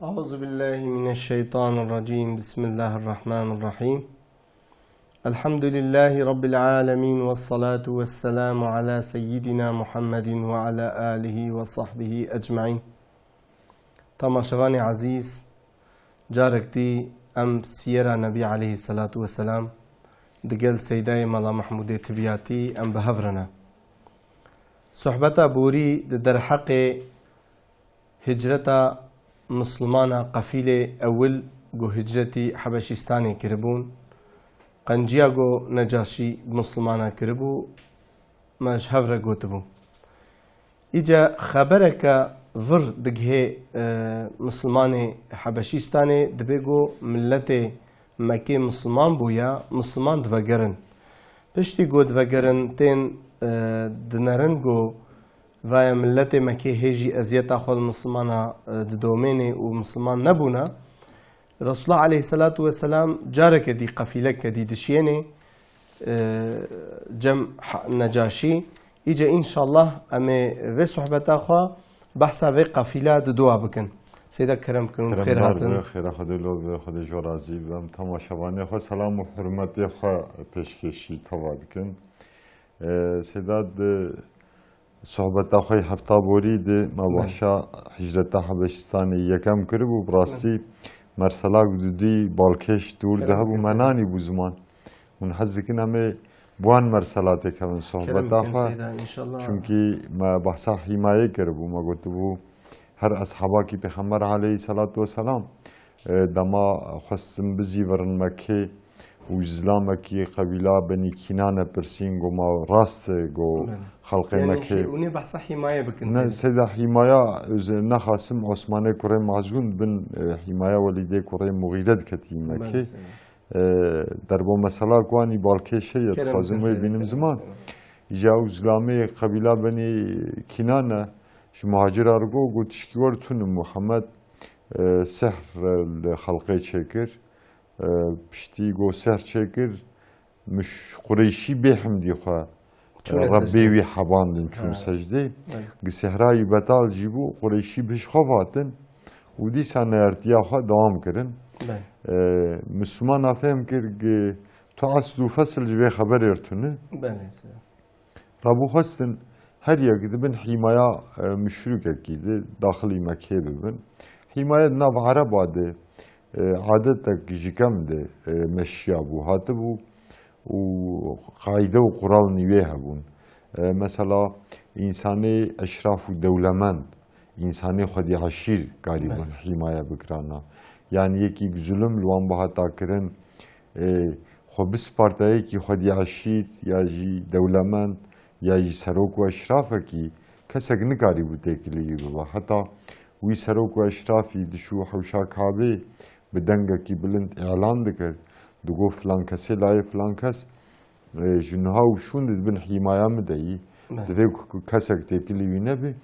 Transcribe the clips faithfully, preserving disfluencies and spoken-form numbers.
أعوذ بالله من الشيطان الرجيم. بسم الله الرحمن الرحيم. الحمد لله رب العالمين، والصلاة والسلام على سيدنا محمد وعلى آله وصحبه أجمعين. Temaşevanê ezîz, carek dî em siyera Nebî aleyhisselatu vesselam digel Seydayê Mela Mehmûdê Tibiyatî em bi hev re ne. Sohbeta borî di derheqê hicreta Mislimana qefîlê ewil ku hicretî Hebeşîstanê kiribûn, qenciya ku Necaşî bi Mislimana kiribû, me ji hev re gotibû. Îca xebereke vir digihê, e, Mislimanê Hebeşîstanê, dibê ku miletê Mekkê Misliman bûya, Misliman divegerin. Piştî ku divegerin tên, e, dinerin ku vaya miletê Mekkê hê jî eziyeta xwe li Mislimana, e, didomênê û Misliman nebûna. Resulullah aleyhisselatu vesselam careke dî qefîleke dî dişiyênê, e, cem Ha-, Necaşî. Îce înşallah em ê vê sohbeta xwe behsa vê qefîla didowa bikin. Seyda kerem bikin û xêr Keremdar hatin. Be, xêra Xwedê lo be, Xwedê ji we razî be. Em temaşevanê xwe selam û hurmetê xwe pêşkêşî teva dikin. E, Seyda di Sohbeta xwe yê hefta borî de me Belê. Başa hicreta Hebeşistanê yekem kiribû. Bi rastî Belê. Merselak dudî balkêş dûr de Kerem hebû, bikin me Seyda. Nanî bû ziman. Hûn hez dikin em ê bi wan mersela têkevin Kerem sohbeta bikin xwe. Seyda, înşallah. Çunkî me behsa hîmayê kiribû. Me gotibû her eshabakî Pêxember aleyhisselatu vesselam, e, dema xwestin bizîvirin Mekkê, û ji zilamekî qebîla Benî Kînane pirsîn, go ma rast e, go Belê. Xelqê Yanî Mekkê. Hî-, hûn ê behsa hîmaye bikin, Ne, Seyda. Seyda hîmaya, ez nexasim Osmanê kurê Mazûn bin, e, hîmaya Welîdê kurê Muxîre diketî Mekkê. Belê, Seyda. E, derbo mesela ku anî balkêş heye, Kerem dixwazim bikin, wê Seyda. Bînim Kerem ziman. Bikin. Ji ew zilamê qebîla Benî Kînane, ji muhacira re got, got, tişkî wer tune Muhammed, e, sehr, e, li xelqê çêkir. E, piştî ku sehr çêkir, miş-, Qureyşî bê himdî xwe, Çûne Rebbê secdê. Wî hebandin, çûn Ha. Secdê. Belê. Gi sehra wî betal jî bû, Qureyşî bi ji xwe vatin û dîsa neyartiya xwe dewam kirin. Belê. E, Mislimana fêm kir, gi tu esl û fesil ji vê xeberê re tune. Belê, seyda. Rabû xwestin her yek di bin hîmaya, e, muşrikekî de daxilî Mekkê bibin. Hîmaye di nav Ereba de, e, adetek ji kem de, e, meşiya bû, hatibû û qaîde û qural nîvê hebûn. E, mesela, însanê eşraf û dewlemend, însanê xwedî eşîr karîbûn Belê. Hîmaye bikirana. Yanî yekî zulm li wan bihata kirin, e, xwe bisparte yekî xwedî eşîr ya jî dewlemend ya jî serok û eşrafekî, kesek nikarîbû têkilî wî bibe. Heta wî serok û eşrafî dişû hewşa Kabê bi dengekî bilind îlan dikir, digot, filan kesê layê filan kes, e, ji niha û şûn de di bin hîmaya min de yî. Belê. Divê ku kesek têkilî wî nebe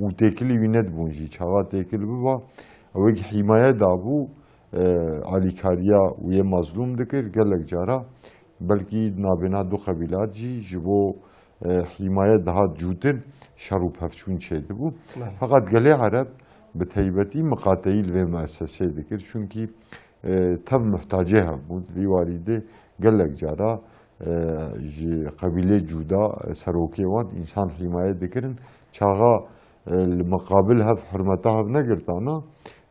û têkilî wî nedibûn jî. Çaxa têkil biba, ew ê hîmaye dabû, e, alîkariya wê mazlûm dikir, gelek cara belkî nabêna du qebîlat jî ji bo, e, hîmaye dihat cûtin, şer û pevçûn çêdibû. Belê. Feqet gelê Ereb bi teybetî miqateyî li vê muesseseyê dikir, çunkî, e, tev muhtacê hebûn. Vî warî de gelek cara, e, ji qebîlê cuda, e, serokê wan însan hîmaye dikirin. Çaxa, e, li miqabil hev hurmeta hev negirtana,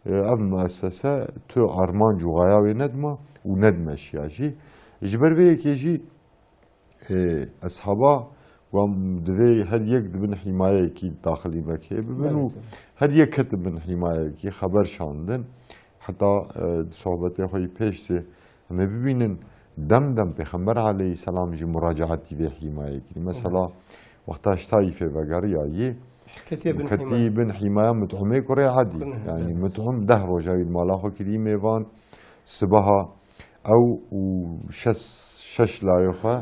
e, ev muessese tu armanc û xaya wê nedima û nedimeşiya jî. Ji ber vê yekê jî, e, eshaba wan divê her yek di bin hîmayeyekî daxilî Mekkeyê bibin û Belê, seyda. Her yek ketin bin hîmayeyekî, xeber şandin. Heta, e, di sohbetê xwe yî pêş de em ê bibînin, dem dem Pêxember aleyhisselam jî muracaetî vê hîmayê kirî. Mesela, Evet. Wexta ji Taîfê vegeriya yê, Ketiye bin ketiye hîmaya. Bin hîmaya Mut'imê kurê Edî. Kurê, Yanî evet. Mut'im deh roja wî li mala xwe kirî mêvan. Sibaha ew û şeş, şeş layê xwe,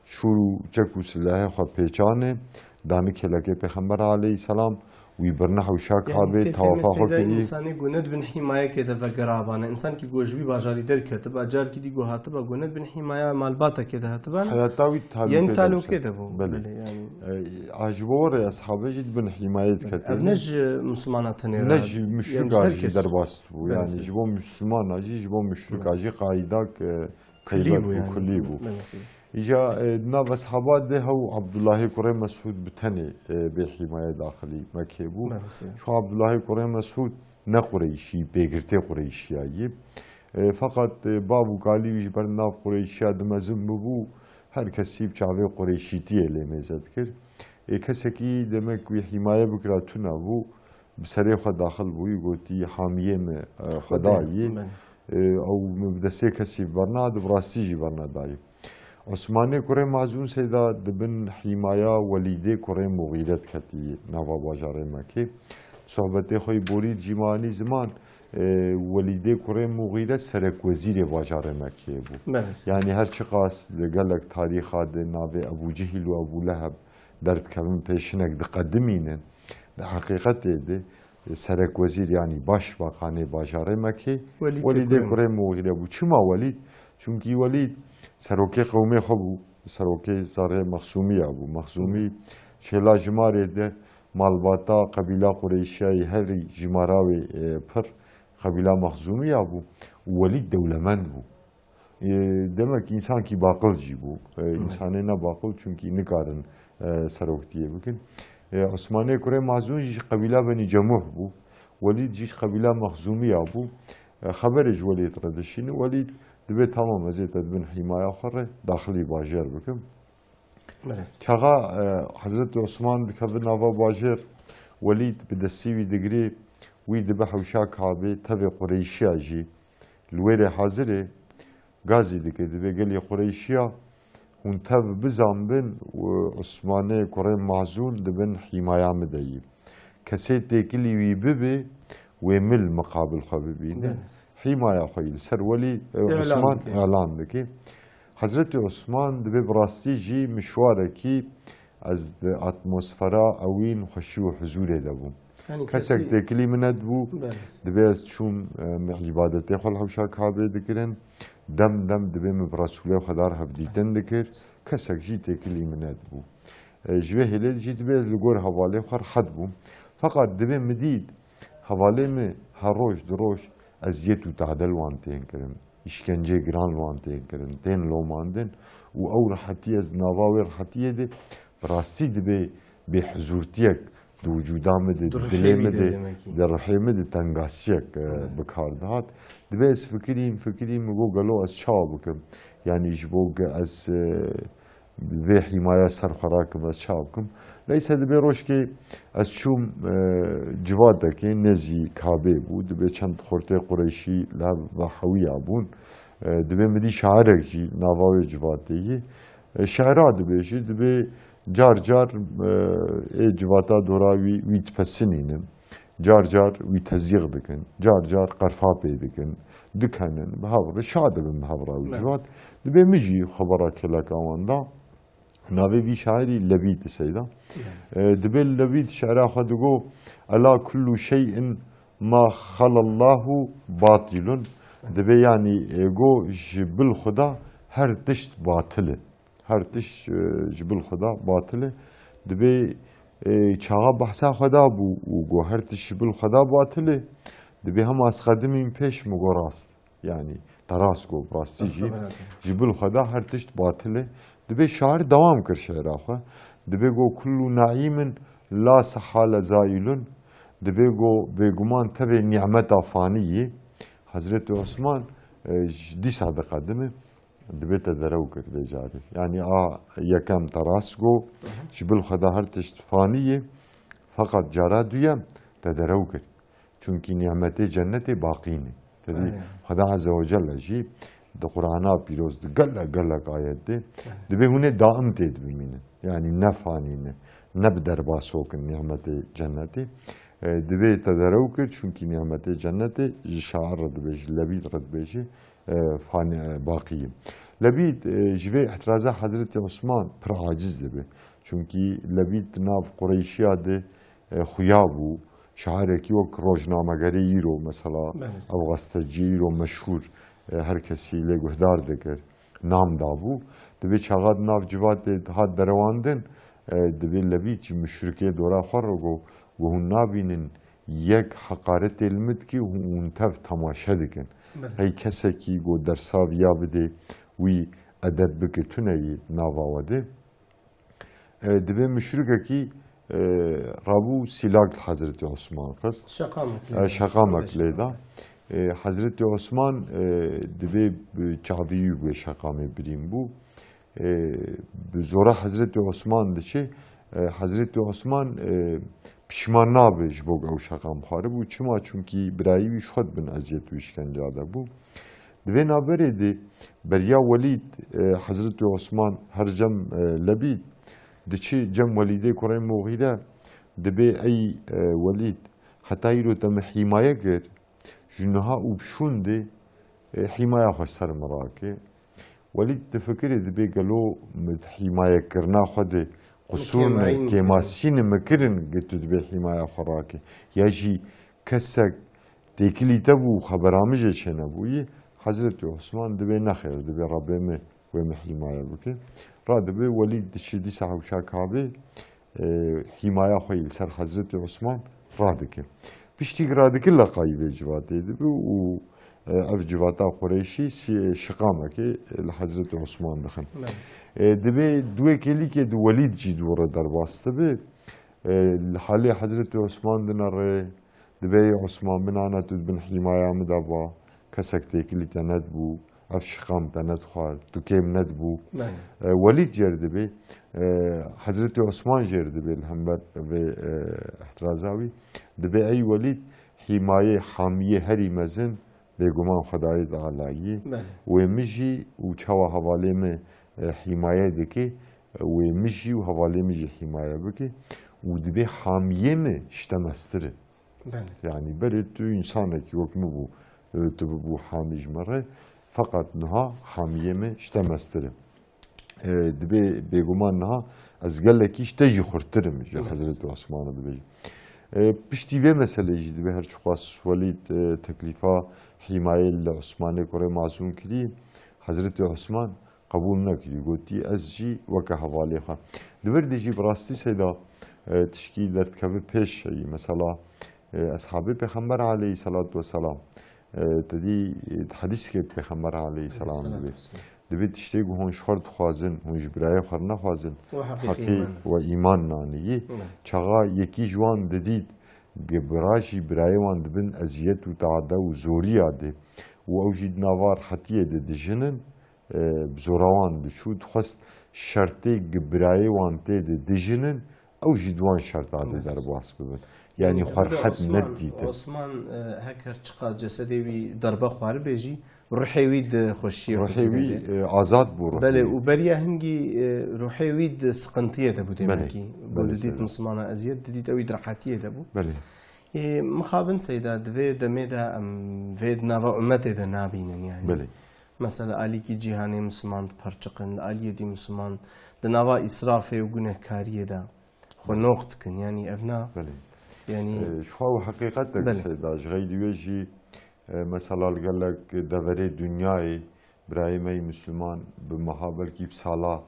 şûr û çek û silahê xwe pêçanê, dani kêlekê Pêxember aleyhisselam Wî birine hewşa Yanî Kabê, kêfê me tawafa xwe seyda kirî. Însanî ku ne dibin hîmayekê de vegerabane. Însankî ku ji wî bajarî derketiba, carkî dî ku hatiba ku ne dibin hîmaya malbatekê de hatibane. Heyata wî Yên talûkê de talûkê bû. de bû, Belê. belê, yanî. E, a ji bo rê eshabê jî dibin hîmayê Belê. Ev diketê. ne ji Mislimana tenê Ne re, ji yanî muşrika ji her jî kes. derbas bû. Belê, Yanî sê. ji bo Mislimana jî, ji bo muşrika Belê. jî qaidak, e, Kulî qeydak bû bû, yanî. kulî bû. Belê, sê. Îja, e, di nav eshaba de hew Abdullahê kurê Mesûd bi tenê, e, bê hîmaye daxilî Mekê bû. Belê, sê. Şu Abdullahê kurê Mesûd ne Qureyşî, pêgirtê Qureyşiya yî. E, feqet, e, bav û kalî wî ji ber nav Qureyşiya di mezin bibû, her kesî bi çavê Qureyşîtiyê lê mêze dikir. E, kesekî demek wî hîmaye bikira tune bû, bi serê xwe daxil bûyî, gotî, "Hamiyê me, e, Xwedê, Xwedayî, belê. e, ew min bi destê kesî berna, di bi rastî jî berna dayî." Osmanê kurê Mazûn Seyda di bin hîmaya Welîdê kurê Muxîre diketî nava bajarê Mekê. Sohbetê xwe yî borî jî me anî ziman, e, Welîdê kurê Muxîre serekwezîrê bajarê Mekê bû. Belê. Yanî her çiqas di gelek tarîxa de navê Ebû Cihîl û Ebû Leheb derdikevin pêş hinek diqedimînin. Di heqîqetê de serekwezîr, yanî başbakanê bajarê Mekê, Welîdê Welîdê kurê kurê Muxîre bû. Çima Welîd? Çunkî Welîd serokê qewmê xwe bû, serokê zarê Mexzûmiya bû. Mexzûmî Hı. şêla jimarê de malbata qebîla Qureyşiya yê herî jimara wê, e, pir qebîla Mexzûmiya bû û Welîd dewlemend bû. E, demek însankî baqil jî bû. E, Hı. însanê ne baqil çunkî nikarin, e, seroktiyê bikin. E, Osmanê kurê Mazûn jî ji qebîla Benî Cemuh bû. Welîd jî ji qebîla Mexzûmiya bû. E, xeberê ji Welîd re dişîne. Welîd dibê tamam ez ê te di bin hîmaya xwe re daxilî bajêr bikim. Belê. Çaxa, e, Hezretî Osman dikeve nava bajêr, Welîd bi destî wî digirê, wî dibe hewşa Kabê, tevê Qureyşiya jî li wê rê hazir e, gazî dike, dibê gelî Qureyşiya, hûn tev bizanbin û Osmanê kurê Mazûn di bin hîmaya min de yî. Kesê têkilî wî bibe, wê min li miqabil xwe bibîne. Belê. Hîmaya xwe yî li ser welî, e, Îlan Osman dike. îlan dike. Hezretî Osman dibê bi rastî jî mişwarekî ez di atmosfera ewîn xweşî û huzûrê de bûm. Yanî Kesek kesî têkilî min nedibû, Belê. dibê ez çûm, e, min îbadetê xwe li hewşa Kabê dikirin. Dem dem dibê min bi Resûlê Xwedar hevdîtin dikir. Kesek jî têkilî min nedibû. E, ji vê hêlê jî dibê ez li gor hevalê xwe rehet bûm. Feqet dibê min dît, hevalê min her roj di roj eziyet û tadel wan tên kirin, îşkenceyê giran li wan tên kirin, tên lomandin û ew rehetî, ez nava wê rehetiyê de bi rastî dibê bêhizûrtiyek di wicûda min de, Di di ruhê dilê wî min de de, demekî. di ruhê min de tengasiyek, e, Evet. bi kar dihat. Dibê ez fikirîm, fikirîm, min got, gelo ez çawa bikim? Yanî ji bo ge ez, e, vê hîmaya ser xwe rakim, ez çawa bikim? Neyse, dibê rojkê ez çûm, e, civatekê nêzî Kabê bû, dibê çend xortê Qureyşî li hev ve hewiya bûn. E, dibê min dî şairek jî nava wê civatê yî. E, şaira dibêjî, dibê car car, e, ê civata dora wî, wî dipesinînin. Car car wî tezîq dikin, car car qerfa pê dikin, dikenin, bi hev re şa dibin bi hev re ew Evet. civat. Dibê min jî xebera kêleka wan da, navê vî şairî Lebîd e Seyda. Evet. E, dibê Lebîd şiira xwe digo, "Ela kullu şey'in ma xalallahu batilun." Dibê yanî, e, go ji bil Xuda her tişt batil e. Her tişt, e, ji bil Xuda batil e. Dibê, e, çaxa behsa xwe da bû û got, "Her tişt ji bil Xuda batil e." Dibê hema ez qedimîm pêş, min got, "Rast." Yanî te rast got, bi rastî jî Estağfirullah. ji bil Xuda her tişt batil e. Dibê şair dewam kir şiira xwe. Dibê got, "Kullu naîmin la sehale zaîlun." Dibê got, "Bêguman tevê nîmeta fanî yê." Hezretî Osman, e, ji dîsa diqedime. Dibê te derew kir vê carê. Yanî a yekem te rast got, Aha. ji bil Xweda her tişt fanî ye. Feqet cara duyem te derew kir. Çunkî nîmetê cennetê baqî ne. Te dî Aynen. Xweda Azze ve Celle jî di Qur'ana pîroz di gelek gelek ayet de Aynen. dibê hûn ê daim tê dibimînin. Yanî ne fanî ne, ne bi derbas hokin nîmetê cennetê. E, dibê te derew kir, çunkî nîmetê cennetê ji şair re dibêjî, Lebîd re dibêjî, e, fanî, e, baqî ye. Lebîd, e, ji vê îhtiraza Hezretî Osman pir aciz dibe. Çunkî Lebîd di nav Qureyşiya de, e, xuya bû. Şairekî wek rojnamegerê îro, mesela, Belê. Ew gazeteciyê îro meşhûr, e, her kesî lê guhdar dikir, nam dabû. Dibê çaxa di nav civatê hat derewandin, e, dibê Lebîd ji muşrikê dora xwe re got, got, hûn nabînin yek heqaretê li min dikî, hûn, hûn tev temaşe dikin. Belê. Hey kesekî got dersa viya bidê, wî edeb bike, tune yî nava we de. E, dibê muşrikekî, e, rabû sîlag li Hezretî Osman xist. Şeqamek lê E, da. Şeqamek lê da. E, Hezretî Osman, e, dibê bi çavî wî bûye şeqamê birîn bû. E, bi zora Hezretî Osman diçe, e, Hezretî Osman, e, pişman nabe ji bo ew şeqam xwaribû. Çima? Çunkî birayî wî ji xwe dibin eziyet û îşkenca de bû. Di vê navberê de beriya Welîd, e, Hezretî Osman her cem, e, Lebîd diçi cem Welîdê kurê Muxîre, dibê ey, e, Welîd, heta îro te min hîmaye kir, ji niha û bi şûn de, e, hîmaya xwe ser min rake. Welîd difikirê, dibê gelo min hîmayekirina xwe de qusûr ne, kêmasî ne min kirin, gi tu dibê hîmaya xwe rake. Ya jî kesek têkilî te bû, xebera min jê çênebûyî, Hezretî Osman dibê nexêr, dibê Rebê min wê min hîmaye bike. Radibe Welîd diçi dîsa hewşa Kabê, e, hîmaya xwe yî li ser Hezretî Osman radike. Piştî ku radike leqayî vê civatê dibe û, e, ev civata Qureyşî sî-, şiqamekê, e, li Hezretî Osman dixin. Evet. E, dibe duwê kêlîkê di Welîd jî dû re derbas dibe. E, li halê Hezretî Osman dinere, dibe, ey Osman, min ana tu di bin hîmaya min de ba, kesek têkilî te nedibû, ev şiqam te nedixwar, tu kêm nedibû. Belê. E, Welîd jêr dibê, e, Hezretî Osman jêr dibê li hember vê, e, ihtiraza wî. Dibê, ey Welîd, hîmayê, hamiyê herî mezin bêguman Xwedayê Teala yî. Belê. Wê min jî û çawa hevalê min, e, hîmaye dike, wê min jî û hevalê min jî hîmaye bike û dibê hamiyê min ji te mestir e. Belê. Yanî berê tu însanekî wek min bû, e, tu bibû hamî ji me re. Feqet niha hamiyê min ji te mestir e. E, dibê bêguman niha ez gelekî ji te jî xurtir im, ji Belê. Hezretî Osmanê dibêjim. E, piştî vê meselê jî dibê her çiqas Welîd, e, teklîfa hîmayê li Osmanê kurê Mazûn kirî, Hezretî Osman qebûl nekirî. Gotî, ez jî weke hevalê xwe. Di vir de jî bi rastî seyda, e, tişkî derdikeve pêş heyî. Mesela, e, eshabê Pêxember aleyhisselatu vesselam, e, te dî, e, di hedîskê Pêxember aleyhisselam Aleyhisselatu dibê. vesselam. Dibê tiştê ku hûn ji xwe dixwazin, hûn ji birayê xwe nexwazin, Wa heqîqî heqî îman. we îman nanî yî. Evet. Çaxa yekî ji wan didît, ge bira jî birayê wan dibin eziyet û teade û zoriya de û ew jî di nava rehetiyê de dijinin, e, bi zora wan diçû, dixwest şertê gi birayê wan tê de dijinin, ew jî di wan şerta de Evet. derbas bibin. Yanî Yanî xwe evde rehet Osman, nedidîtin. Osman, e, hek her çiqas cesedê wî derbe xwaribê jî, ruhê wî di xweşiyê Ruhê xweşiyê wî, de. e, azad bû ruhê Belê, wî. û beriya hingî, e, ruhê wî di siqintiyê de bû Belê, demekî. Bû belê, didît seyda. Mislimana eziyet, didît ew wî di rehetiyê de bû. Belê. Ê, mixabin seyda, di vê demê de em vê di nava ummetê de nabînin yani. Belê. Mesela alîkî cîhanê Misliman diperçiqin, li aliyê dî Misliman di nava îsrafê û gunehkariyê de xwe noq dikin. Yani ev na, Belê. yani Ee, ji xwe ew heqîqet e Belê. seyda. Ji xeyrî wê jî, e, mesela li gelek deverê dinyayê birayê me yî Misliman bi meha belkî bi sala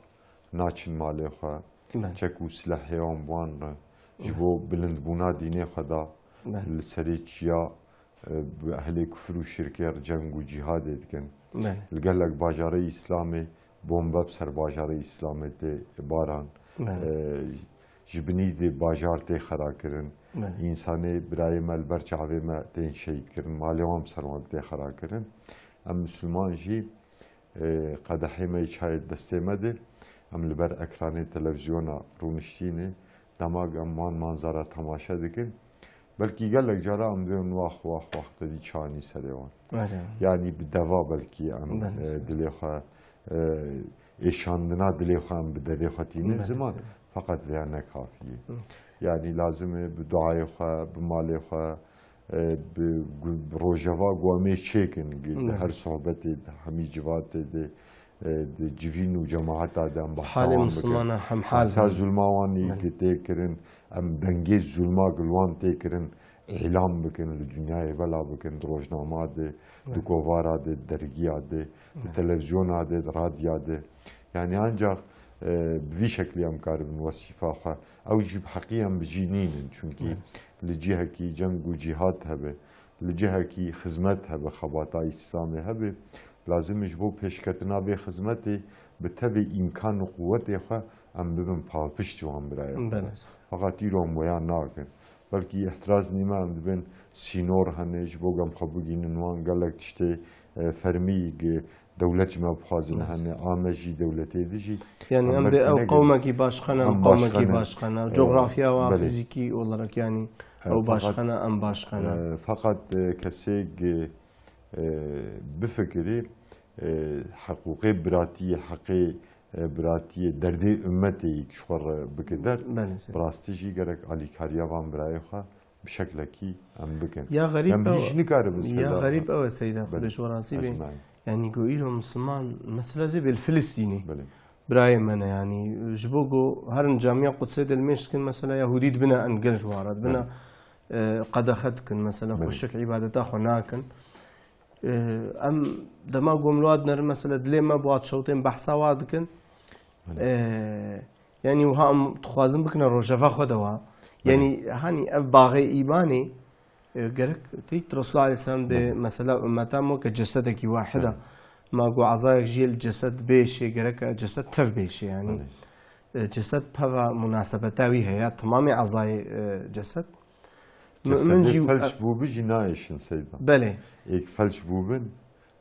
naçin malê xwe. Belê. Çek û silehê wan bi wan re. Ji Belê. bo bilindbûna dînê xwe da Belê. li serê çiya, e, bi ehlê kufir û şirkê re ceng û cîhadê dikin. Belê. Li gelek bajarê Îslamê bombe bi ser bajarê Îslamê tê baran. Belê. E, ji binî dê bajar tê xera kirin. Belê. Însanê birayê me li ber çavê me tên şehîd kirin. Malê wan bi ser wan tê xera kirin. Em Misliman jî, e, qedehê me yê çayê destê me de, em li ber ekranê televîzyona rûniştînê, dema em wan manzara temaşe dikin, belkî gelek cara em dibên wax, wax, wax, te dî çanî serê wan. Belê. Yanî bi deva belkî em, Belê, e, seyda. dilê xwe, e, êşandina dilê xwe em bi devê xwe tînin Belê, ziman. seyda. Feqet vêya ne kafî ye. Hı. Yanî lazim e bi duayê xwe, bi malê xwe, e, bi, gu-, bi rojeva ku em ê çêkin, gi-, di Belê. her sohbetê, di hemî civatê de, e, di civîn û cemaheta de em behsa Halê wan bikin. Misilmana hemhal Behsa bin. zulma wan Belê. ki tê kirin, em dengê zulma ku li wan tê kirin, îlan bikin, li dinyayê bela bikin, di rojnama de, di Belê. kovara de, di dergiya de, di Belê. televizyona de, di radya de. Yani ancak, e, bi vî şeklî em karibin wesîfa xwe. Ew jî bi heqî em bi cî nînin. Çunkî Belê. li cihekî ceng û cîhad hebe, li cihekî xizmet hebe, xebata îslamê hebe, lazim e ji bo pêşketina vê xizmetê bi tevî îmkan û quwetê xwe em bibin palpişt ji wan birayê xwe. Belê. Feqat îro em weya nakin. Belkî îhtiraz nîme em dibên sînor hene, ji bo ku em xwe bigihînin wan gelek tiştê, e, fermî gi dewlet ji me bixwazin Belê. hene, a me jî dewletê dijî. Yani Em em bê belkî ew negin. qewmekî başqana, Em ew qewmekî başqane. başqana, E, coğrafya ve belê. fiziki olarak yani E, ew fakat, başqana, em başqana. e, fakat, e, kesê gi, e, bifikirî, e, heqûqê biratiyê, heqê, e, biratiyê, derdê ummetê yek ji xwe re bike der. Belê, sê. Bi rastî jî gerek alîkariya van birayê xwe bi şeklekî em bikin. Ya xerîb Em ew, hîç nikaribin ya Seyda. xerîb ew e Seyda, Belê. Xwedê ji we razî be. Ecmaîn. Yani ku îro Müslüman, mesela zê bê li Filistînê. Belê. Birayê me ne yani. Ji bo ku herin camiya Qudsê de li mêj dikin, mesela Yahudî dibine engel ji wara, dibine, Belê. e, qedexe dikin, mesela Belê. xweşik îbadeta xwe nakin. E, em dema ku em li wa dinerin, mesela dilê me bi wa dişewtên behsa wa dikin. Belê. E, yani wiha em dixwazin bikine rojeva xwe de wa. Belê. Yani hani ev baxê îmanê, e, gerek teyt Resulullah aleyhisselam bê Belê. mesela ummeta me ke cesedekî wahid e. Belê. Ma ku ezayek jî li cesed bêşê, gerek e cesed tev bêşê yani. Belê. E, cesed peva munasebeta wî heye, tamamê ezayê, e, cesed. Mümin Cesedê jî felç bûbi jî naêşin Seyda. Belê. Êk felç bûbin,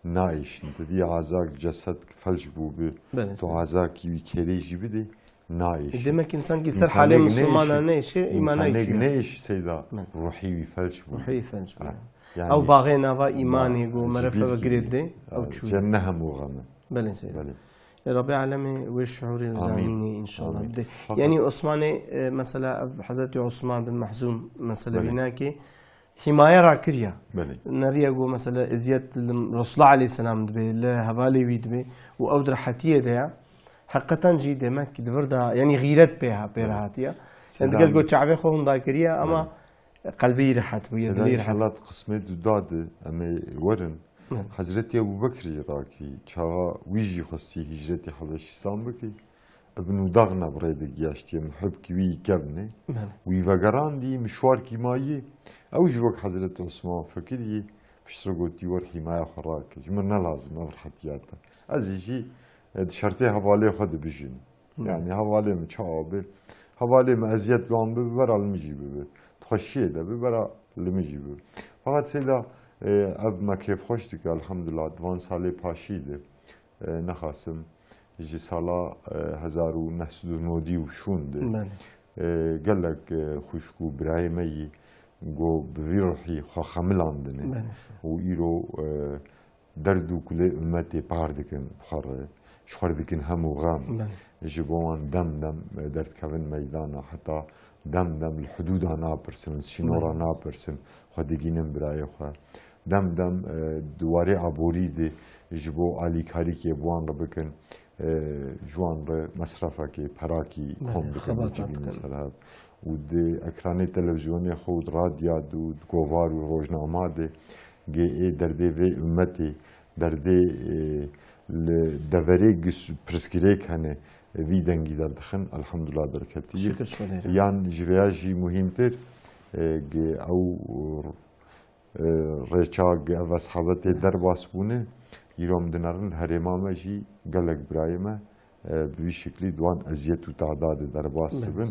naêşin. Te dî azak cesed felç bûbi, Belê, tu Seyda. azakî wî kêrê jî bidê, naêşin. Demek insan ki ser halê Misilmana neêşi, nêşe, îmana însanêk çiye. neêşi Seyda, Belê. ruhî wî felç bûbi. Ruhî felç bûbi. Ha. Yani, Ew baxê nava îmanê, go ji meref bîr ev girê kî, dê, ew ha, çû. cem ne hemû xeme. Belê Seyda. Belê. E, Rabbê Alemê wê şuurê Amîn. zanînê înşallah Amîn. bide. Fakat Yani Osmanê, e, mesela ev Hezretî Osman bin Mehzûm mesela Belê. vînakê himaye rakiriya. Belê. Neriya ku mesela eziyet li Resulullah aleyhisselam dibe, li hevalê wî dibe û ew di rehetiyê de ya. Heqeten jî demek ki di vir de, yani xîret pê ha-, pê Belê. rehatiya. Seyda Yani digel Amîn. ku çavê xwe hunda kiriye ama Belê. qelbî rehet bûye, Seyda dilî rehet. inşallah qismê du dadi em ê werin. Belê. Hezretî Ebû Bekir jî rakî, çaxa wî jî xwestî hicretî Hebeşîstan bikî. Ibn Daxna bi rê de giyaştiye, muhibkî wî kevnê. Belê. Wî vegerandî, mişwarkî mayî. Ew jî wek Hezret Osman fikirî, piştre gotî, wer hîmaya xwe rake. Ji min ne lazim ev rehetiya te. Ez ê jî, e, di şertê hevalê xwe de bijînim. Hı. Yani hevalê min çawa be? Hevalê min eziyet li wan bibe, bera li min jî bibe. Di xweşiyê de be, bera li min jî bibe. Fakat Seyda, e, ev me kêfxweş dike, elhamdulillah, di van salê paşî de. E, nexasim ji sala, e, hezar û neh sed û nodî û şûn de, Belê. e, gelek, e, xwişk û birayê me yî go bi vî ruhî xwe xemilandine Belê. û îro, e, derd û kulê ummetê par dikin bi xwe re, ji xwe re dikin hem û xem. Belê. Ji bo wan dem dem, e, derdkevin meydana, heta dem dem li hudûda napirsin, li sînora Belê. napirsin, xwe digînin birayê xwe. Dem dem, e, di warê aborî de ji bo alîkarîkê bi wan re bikin, e, ji wan re mesrefekê, perakî Belê, kom bikin, xebatat dicivînin bikin. ser hev. Û di ekranê televîzyonê xwe û di radya de û di govar û rojnama de gê ê derdê vê ummetê, derdê, e, li deverê gis-, pirsgirêk hene, e, vî dengî derdixin, elhamdulillah derketî. Şikir ji Xwedê re. Yan ji vêya jî muhîmtir, e, gê ew e, rêçak, ev eshabetê derbas bûne, îro em dinerin li herêma me jî gelek birayê me, e, bi vî şiklî di wan eziyet û tehdadê derbas Belê. dibin.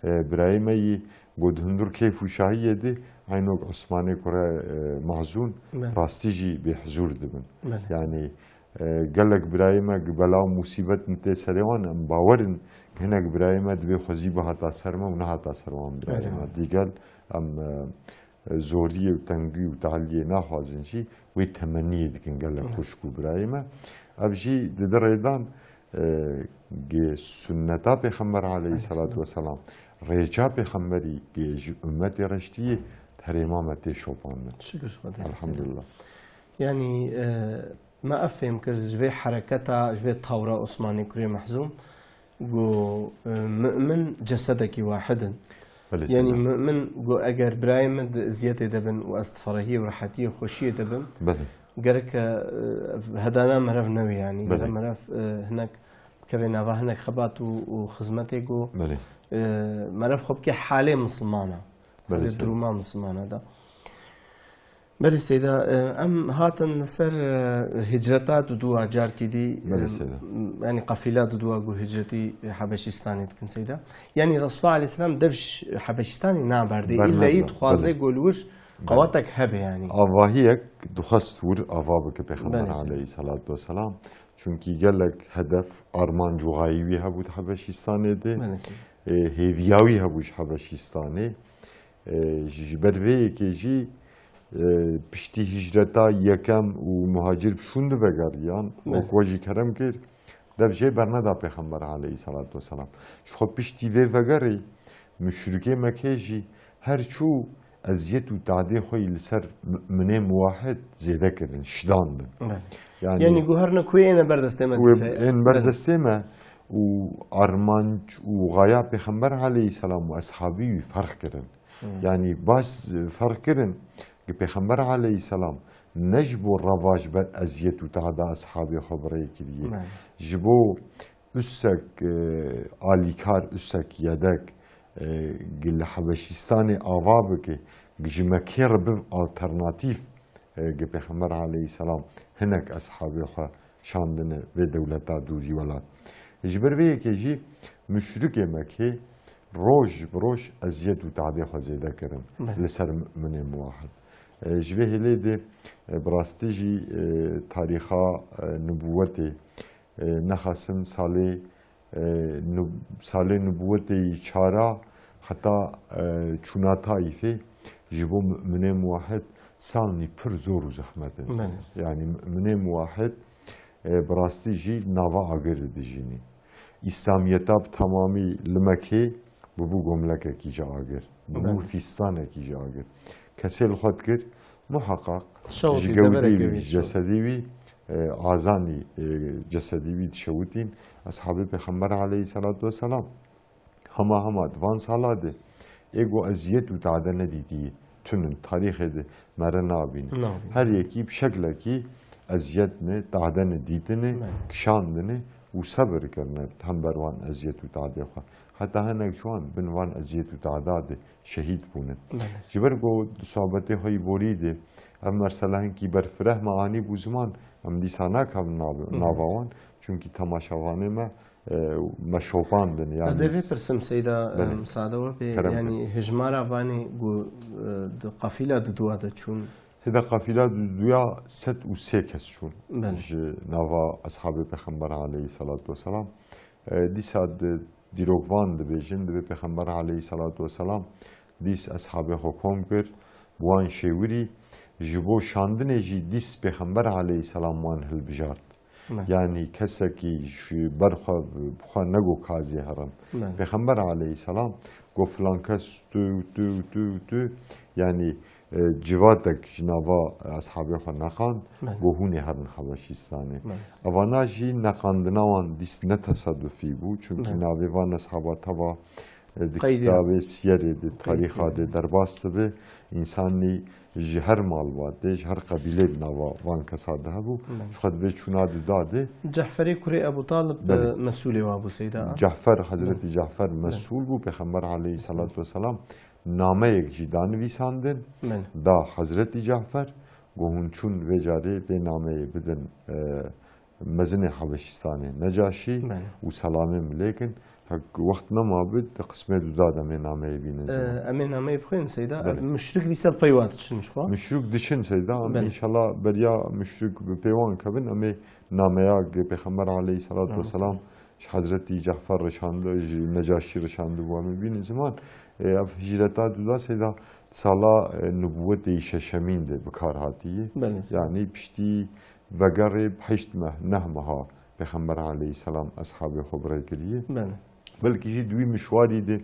E, birayê me yî got hundir keyf û şahiyê de eynok Osmanê kure, e, Mahzûn Belê. rastî jî bêhizûr dibin. Belê. Yani, e, gelek birayê me gi bela û musîbet tê serê wan, em bawer in hinek birayê me dibê xwezî bihata ser me û nehata ser wan birayê Belê. me. Dîgel em, e, zoriyê û tengî û taliyê naxwazin jî wê temenniyê dikin gelek Evet. xwişk û birayê me. Ev jî di di rêdan, e, gi sunneta Pêxember aleyhisselatu Aleyhisselam. vesselam, rêça Pêxemberî gi ji ummetê reştiyê herêma me tê şopandin. Şükür Xwedê. Elhamdülillah. Yani, e, Me ev fêm kir ji vê hereketa, ji vê tawra Osmanê kurê Mehzûm, got, e, mu'min cesedekî wahid in. Belê, yanî seyda. Mu'min got, eger birayê min di eziyetê de bin û ez di ferehiyê û rehetiyê, xweşiyê de bim, Belê. gereke, e, hedana merev newê, yanî Belê. gere merev, e, hinek bikeve nava hinek xebat û, û xizmetê got, Belê. e, merev xwe bike halê misilmana, Belê, halê seyda. duruma misilmana da. Belê seyda, e, em hatin li ser, e, hicreta dudua carkî dî, Belê e, seyda. yanî qafîla dudua ku hicretî Hebeşîstanê dikin seyda. Yanî Resulullah aleyhisselam dev ji Hebeşîstanê naberdê. Bernabda, Îlleyî dixwaze belê. ku li wir Belê. qewatek hebe yanî. Avahiyek dixwest wir ava bike Pêxember Belê seyda. aleyhissalatu vesselam. Çunkî gelek hedef, armanc û xayî wî hebû di Hebeşîstanê de. Belê seyda. E, hêviya wî hebû ji Hebeşîstanê. E, ji, ji ber vê yekê jî, e, piştî hicreta yekem û muhacir bi şûn di vegeriyan, Belê. wek we jî kerem kir, dev jê berneda Pêxember aleyhissalatu vesselam. Ji xwe piştî vê vegerê muşrikê Mekkê jî her çû eziyet û tadê xwe yî li ser mu'minê muwahid zêde kirin, şidandin. Belê. Yanî Yanî got her ne ku ê ne ber destê me wê dise. ên ber Belê. destê me û armanc û xaya Pêxember aleyhisselam û eshabî wî ferq kirin. Hmm. Yanî baş ferq kirin ki Pêxember aleyhisselam ne ji bo reva ji ber eziyet û tahda eshabê xwe bi rê kiriye. Belê. Ji bo usek, e, alîkar, usek yedek, e, ki li Hebeşîstanê ava bike, ki ji Mekkê re biv alternatîf, e, ki Pêxember aleyhisselam hinek eshabê xwe şandine vê dewleta dûrî welat. Ji ber vê yekê jî muşrikê Mekkê roj bi roj eziyet û tadê xwe zêde kirin Belê. li ser mu'minê muwahid. E, ji vê hêlê de, e, bi rastî jî, e, tarîxa, e, nubûwetê, e, nexasim salê, e, nub-, salê nubûwetê yî çara heta, e, çûna Taîfê ji bo mu'minê muwahid salnî pir zor û zehmet in. Belê. Yanî mu'minê muwahid, e, bi rastî jî nava agir de dijînî. Îslamiyeta bi temamî li Mekkê bibû gomlekekî ji agir. Bibû Belê. fîstanekî ji agir. Kesê li xwe dikir, muheqeq Şewitî ji gewdê deverekê wî, wî ji şewitî. cesedê wî, e, azanî, e, cesedê wî dişewitîn. Eshabê Pêxember aleyhisselatu vesselam hema hema di van sala de ê got eziyet û tade nedîtiyê tunin tarîxê de mere nabîne. Nabîne. Her yekî bi şeklekî eziyetine, tahdene dîtine, Belê. kişandine û sebir kirine hember wan eziyet û tadê xwe. Heta hinek ji wan bin van eziyet û tahda de şehîd bûne. Belê. Ji ber ku di sohbetê xwe yî borî de ev mersela hinkî berfireh me anî bû ziman, em dîsa nakevin nav-, Belê. nava wan. Çunkî temaşevanê me, e, me şopandin. Yanî Ez ê vê pirsim seyda, Belê. e, misade we pê, Kerem yanî hijmara vanê ku, e, di qafîla didua de çûn. Seyda qafîla duduya sed û sê kes çûn. Belê. Ji nava eshabê Pêxember aleyhisselatu vesselam. E, dîsa di dîrokvan dibêjin, dibê Pêxember aleyhisselatu vesselam dîs eshabê xwe kom kir, bi wan şêwirî, ji bo şandinê jî dîs Pêxember aleyhisselam wan hilbijart. Belê. Yanî kesekî ji ber xwe bi xwe nego kazê herin. Belê. Pêxember aleyhisselam got filan kes tu, tu, tu, tu, yanî, e, civatek ji nava eshabê xwe neqand, Belê. got hûn ê herin Habeşîstanê. Belê. Evana jî neqandina wan dîs ne tesadufî bû, çunkî Belê. navê van eshaba teva, e, di Qeydê. kitabê siyerê de, Qeydê. tarîxa de derbas dibe. Însanî ji her malbatê, ji her qebîlê di nava van kesa de hebû. Belê. Ji xwe dibê çûna duda de. Cehferê kurê Ebu Talib, Belê. e, mesûlê wa bû seyda. Cehfer, Hezretî Belê. Cehfer Belê. mesûl bû. Pêxember aleyhisselatu vesselam nameyek jî danivîsandin. Belê. Da Hezretî Cehfer, got hûn çûn vê carê vê nameyê bidin, e, mezinê Habeşîstanê Necaşî Belê. û selamê min lê kin. Hek wext nema bi, di qismê duda de em ê nameyê bînin ziman. Ee, em ê nameyê bixwînin seyda. Belê. Ev muşrik dîsa pey wa diçin ji xwe. Muşrik diçin seyda. Em Belê. înşallah beriya muşrik bi pê wan kevin, em ê nameya Pêxember aleyhisselatu Aleyhisselam. vesselam ji Hezretî Cehfer rişandi, ji Necaşî rişandibû, em ê bînin ziman. Ee, ev hicreta duda seyda sala, e, nubûwetê şeşemîn de bi kar hatiye. Belê. Yanî piştî vegerê bi heşt meh, neh meha Pêxember aleyhisselam eshabê xwe bi rê kiriye. Belê. Belkî jî di wî mişwarî de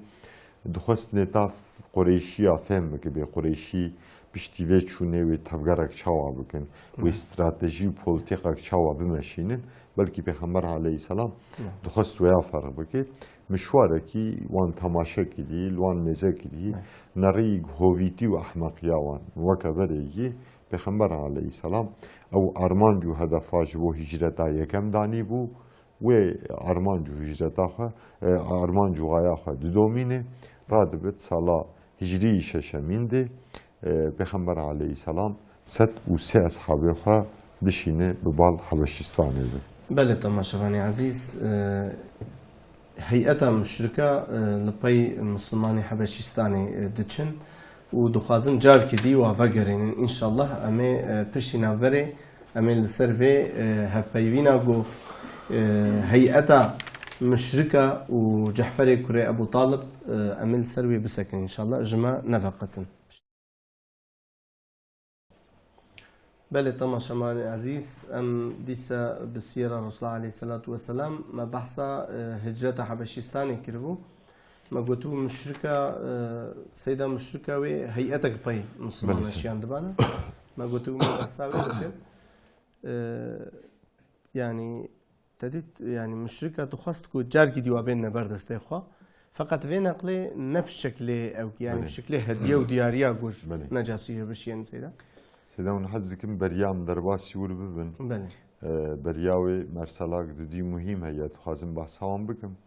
dixwest nêta Qureyşiya fêm bike, bê Qureyşî piştî vê çûnê wê tevgerek çawa bikin, wê Hı. stratejî û polîtîkek çawa bimeşînin, belkî Pêxember aleyhisselam Hı. dixwest wêya ferq bike. Mişwarekî wan temaşe kirî, li wan mêze kirî, Hı. nerî hovîtî û ehmeqiya wan. Weke berê yî Pêxember aleyhisselam ew armanc û hedefa ji bo hicreta yekem danî bû. Wê armanc û hicreta xwe, e, armanc û xaya xwe didomîne, radibit sala hicrî şeşemîn de, e, Pêxember aleyhisselam sed û sê eshabê xwe dişîne bi bal Habeşistanê de. Belê, temaşevanê ezîz, e, heyeta muşrika, e, li pey Mislimanê Habeşistanê, e, diçin û dixwazin carkî dî wa vegerînin. Înşallah em ê, e, piştî navberê em ê li ser vê, e, hevpeyvîna ku, e, heyeta muşrika û Cehferê kurê Ebû Talib, e, em ê li ser wê bisekin înşallah. Ji me neveqetin. Belê, temaşevanê ezîz, em dîsa bi sîra Resulullah aleyhisselatu vesselam me behsa, e, hicreta Habeşistanê kiribû. Me gotibû muşrika, e, seyda muşrika wê heyetek pey Misliman Belê, sey. şiyan dibana. Me gotibû me behsa wê dikin. E, yanî, te dît, yanî muşrika dixwest ku carkî dî wa bênine ber destê xwe. Feqet vê neqlê ne bi şeklê ew, yanî Belê. bi şeklê hediye û diyariya ku ji Belê. Necasî re bişiyên seyda. Seyda, hûn hez dikim beriya em derbasî wir bibin. Belê. E, beriya wê merselak didî muhîm heye, dixwazim behsa wan bikim.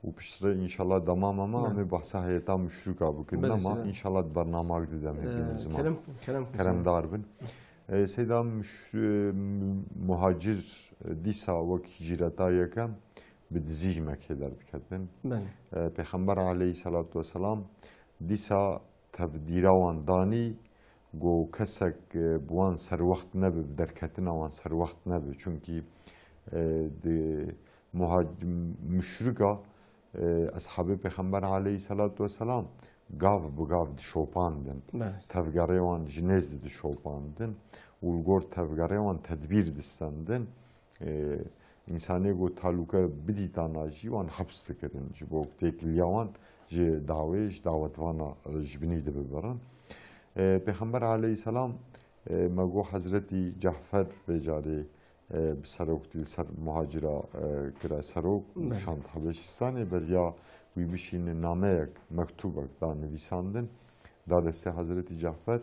Û piştre înşallah dema mema Belê. em ê behsa heyeta muşrika bikin. Belê, Nema seyda. înşallah di bernamak dide em hê Ee, bînin ziman. kerem, kerem, Keremdar bin. Ee, seyda muş-, e, mu-, muhacir, e, dîsa wek hicreta yekem bi dizî ji Mekkê derdiketin. Belê. Ee, Pêxember aleyhisselatu vesselam dîsa tevdîra wan danî, ku kesek, e, bi wan serwext nebe, bi derketina wan serwext nebe. Çunkî, e, di muhac-, muşrika, e, eshabê Pêxember aleyhisselatu vesselam gav bi gav dişopandin. Evet. Tevgerê wan ji nêz de dişopandin û li gor tevgerê wan tedbîr distendin. E, însanê ku talûke bidîtana jî wan heps dikirin. Ji bo têkiliya wan ji dawê, ji dawetvana, e, ji binî de bibirin. E, Pêxember aleyhisselam, e, me got Hezretî Cehfer vê carê, e, bi seroktî li ser muhacira, e, kire serok û Belê. şand Habeşistanê beriya wî bişîne nameyek, mektûbek da nivîsandin, da destê Hezretî Cehfer,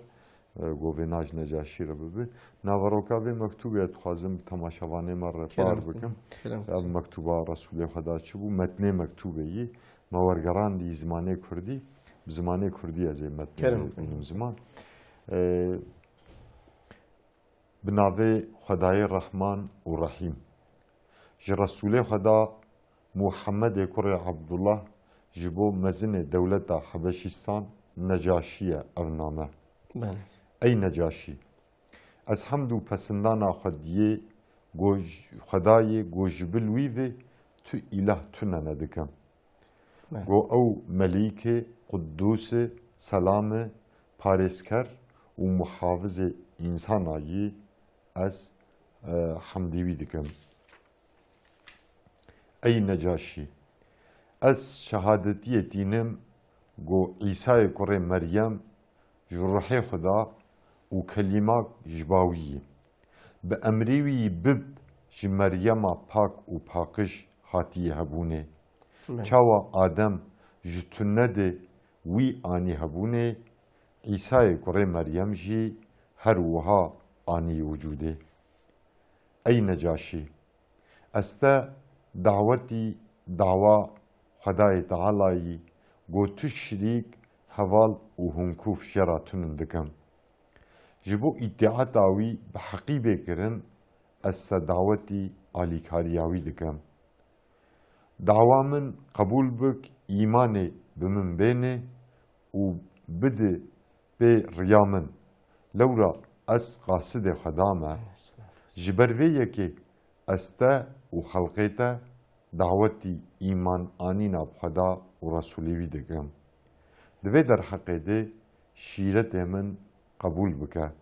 e, got vê na ji Necaşî re bibe. Naveroka vê mektûbê dixwazim bi temaşevanê me re Kerem bar bikim. Kerem Ev bikim. mektûba Resûlê Xweda çi bû? Metnê mektûbê yî me wergerandî zimanê kurdî. Bi zimanê kurdî ez ê metnê Kerem bînim bikim. ziman. E, Bi navê Xwedayê Rehman û Rehîm. Ji Resûlê Xweda Muhammedê kurê Abdullah ji bo mezinê dewleta Hebeşîstan Necaşî ye ev name. Belê. Ey Necaşî, ez hemd û pesindana xwediyê go j-, Xwedayê go ji bil wî vê tu îlah tune nedikim. Belê. Go ew melîkê, qudûsê, selamê, parêzker û muhafizê însana yî ez, e, hemdî wî dikim. Ey Necaşî, ez şehadetiyê tînim go Îsayê kurê Meryem ji ruhê Xweda û kelîmak ji ba wî yî. Bi emrî wî yî bib ji Meryema pak û paqij hatiye hebûnê. Belê. Çawa Adem ji tune de wî anî hebûnê, Îsayê kurê Meryem jî her wiha anî wicûdê. Ey Necaşî, ez te dawetî dawa Xwedayê Tealayî go tu şirîk, heval û hinkûf jê ra tunin dikim. Ji bo îtîata wî bi heqî bê kirin, ez te dawetî alîkariya wî dikim. Dawa min qebûl bik, îmanê bi min bêne û bidi pê riya min. Lewra ez qasidê Xweda me. Ji ber vê yekê ez te û xelqê te dawetî îman anîna bi Xweda û Resûlê wî dikim. Di vê derheqê de şîretê min qebûl bike.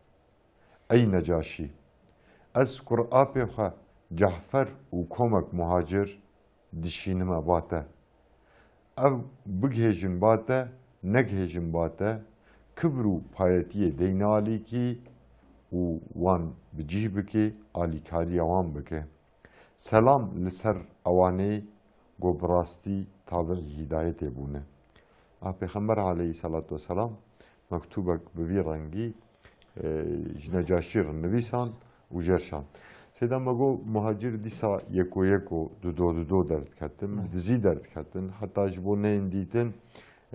Ey Necaşî, ez kur apê xwe Cehfer û komek muhacir dişînime ba te. Ev bigihêjin ba te, negihêjin ba te, Kibr û payetiyê deyne alîkî û wan bi cih bike, alîkariya wan bike. Selam li ser ewanê ku bi rastî tabi'î hîdayetê bûne. A Pêxember aleyhisselatu vesselam mektûbek bi vî rengî, e, ji Necaşî re nivîsand û jê re şand. Seyda me got, muhacir dîsa yeko yeko, dudo dudo derdiketin, bi dizî derdiketin. Heta ji bo neyên dîtin,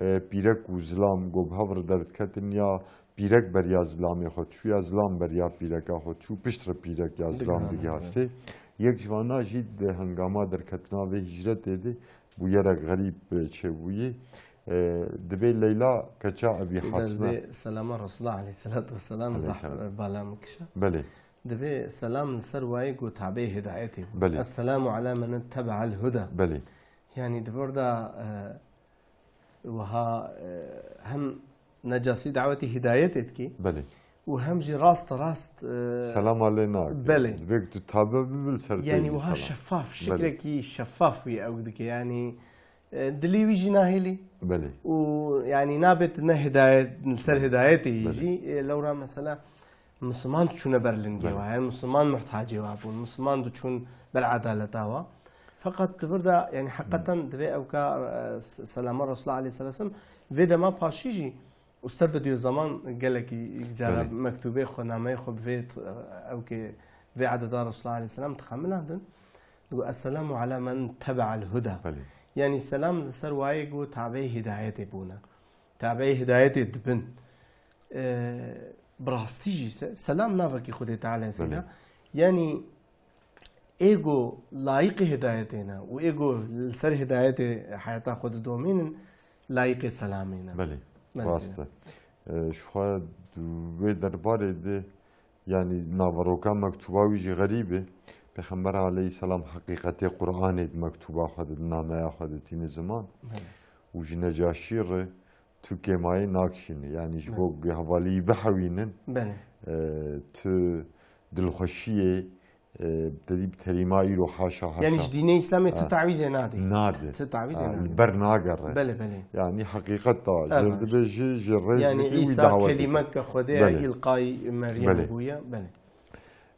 e, pîrek û zilam ku bi hev re derdiketin, ya pîrek beriya zilamê xwe diçû, ya zilam beriya pîreka xwe diçû, piştre pîrek ya zilam digihaştê. Yek ji vana jî di hengama derketina vê hicretê de bûyerek xerîb, e, çêbûyî. E, divê Leyla keça Ebî Seyda, Hasme. Divê selama Resulullah aleyhisselatu vesselam zaf bala min kişa. Belê. Divê selam li ser wayê ku tabê hidayetê bû. Belê. Esselamu ala men ittebe'el huda. Belê. Yani di vir de, e, wiha, e, hem Necasî dawetî hidayetê dikî. Belê. Û hem jî rast rast, e, Selama lê nake. Belê. Divê ku tu tabe bibe li ser Yani pêvî wiha selam. Şeffaf, Belê. Şeklekî şeffaf wî ew dike. Yani, e, dilê wî jî nahêlî. Belê. Û yani nabe tu ne hidayet, li ser hidayetê yî Belê. Jî, e, lewra mesela Misliman diçûne ber lingê Belê. Wa, yani Misliman muhtacê wa bûn, Misliman diçûn ber edaleta wa. Feqet di vir de, yani heqeten divê ew ka, e, s-, selama Resulullah aleyhisselam, vê dema paşî jî, Ustad Bediüzzaman gelekî cara Belê. Mektûbê xwe, nameyê xwe bi vê t-, ew ke vê ededa Resulullah aleyhisselam dixemilandin. Digo, "Esselamu ala men tebe'el huda." Belê. Yani selam li ser wayê ku tabê hidayetê bûne. Tabê hidayetê dibin. E, bi rastî jî se-, selam navekî Xwedê Teala Seyda. Belê. Yani ê ku layîqê hidayetê ne û ê ku li ser hidayetê heyata xwe didomînin, layîqê selamê ne. Belê, Belê rast Seyda. E. E, ji xwe di wê derbarê de, yani naveroka mektûba wî jî xerîb e. Pêxember aleyhisselam heqîqetê Qur'anê di mektûba xwe de, di nameya xwe de tîne ziman. Belê. Û ji Necaşî re tu kêmayê nakişînî. Yani ji Belê. Bo hevaliyî bihewînin, Belê. E, tu dilxweşiyê, e, te dî bi terîma îro haşa haşa. Yani ji dînê Îslamê tu Ha. Tawîzê nadî. Nadî. Tu tawîzê Ha, nadî. Li ber nagere. Belê, belê. Yani heqîqet da. Evet. Jêr dibe ji, ji rêzikî Yani wî Îsa dawet dike. Kelîmeke Xwedê Belê. Îlqay Meryem Belê. Bûye. Belê.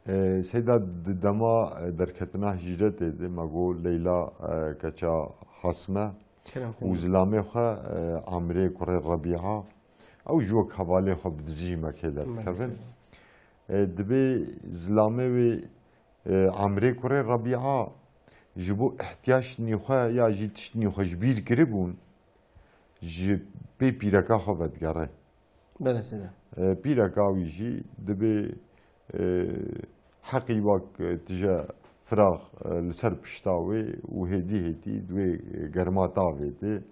E, Seyda di dema, e, derketina hicretê de, me got Leyla, e, keça Hasme, Kerem û xwe. Zilamê xwe, e, Amrê kurê Rebîa, ew ji wek hevalê xwe bi dizî ji me kê derdikevin. Maalesef. E, dibê zilamê wê, e, Amrê kurê Rebîa ji bo ihtiyaç nî xwe ya jî tişt nî xwe ji bîr kiribûn, ji pê pîreka xwe vedigere. Belê Seyda. E, pîreka wî jî dibê, e, heqî wek, e, tije firax, e, li ser pişta wê û hêdî hêdî di wê, e, germa tavê de,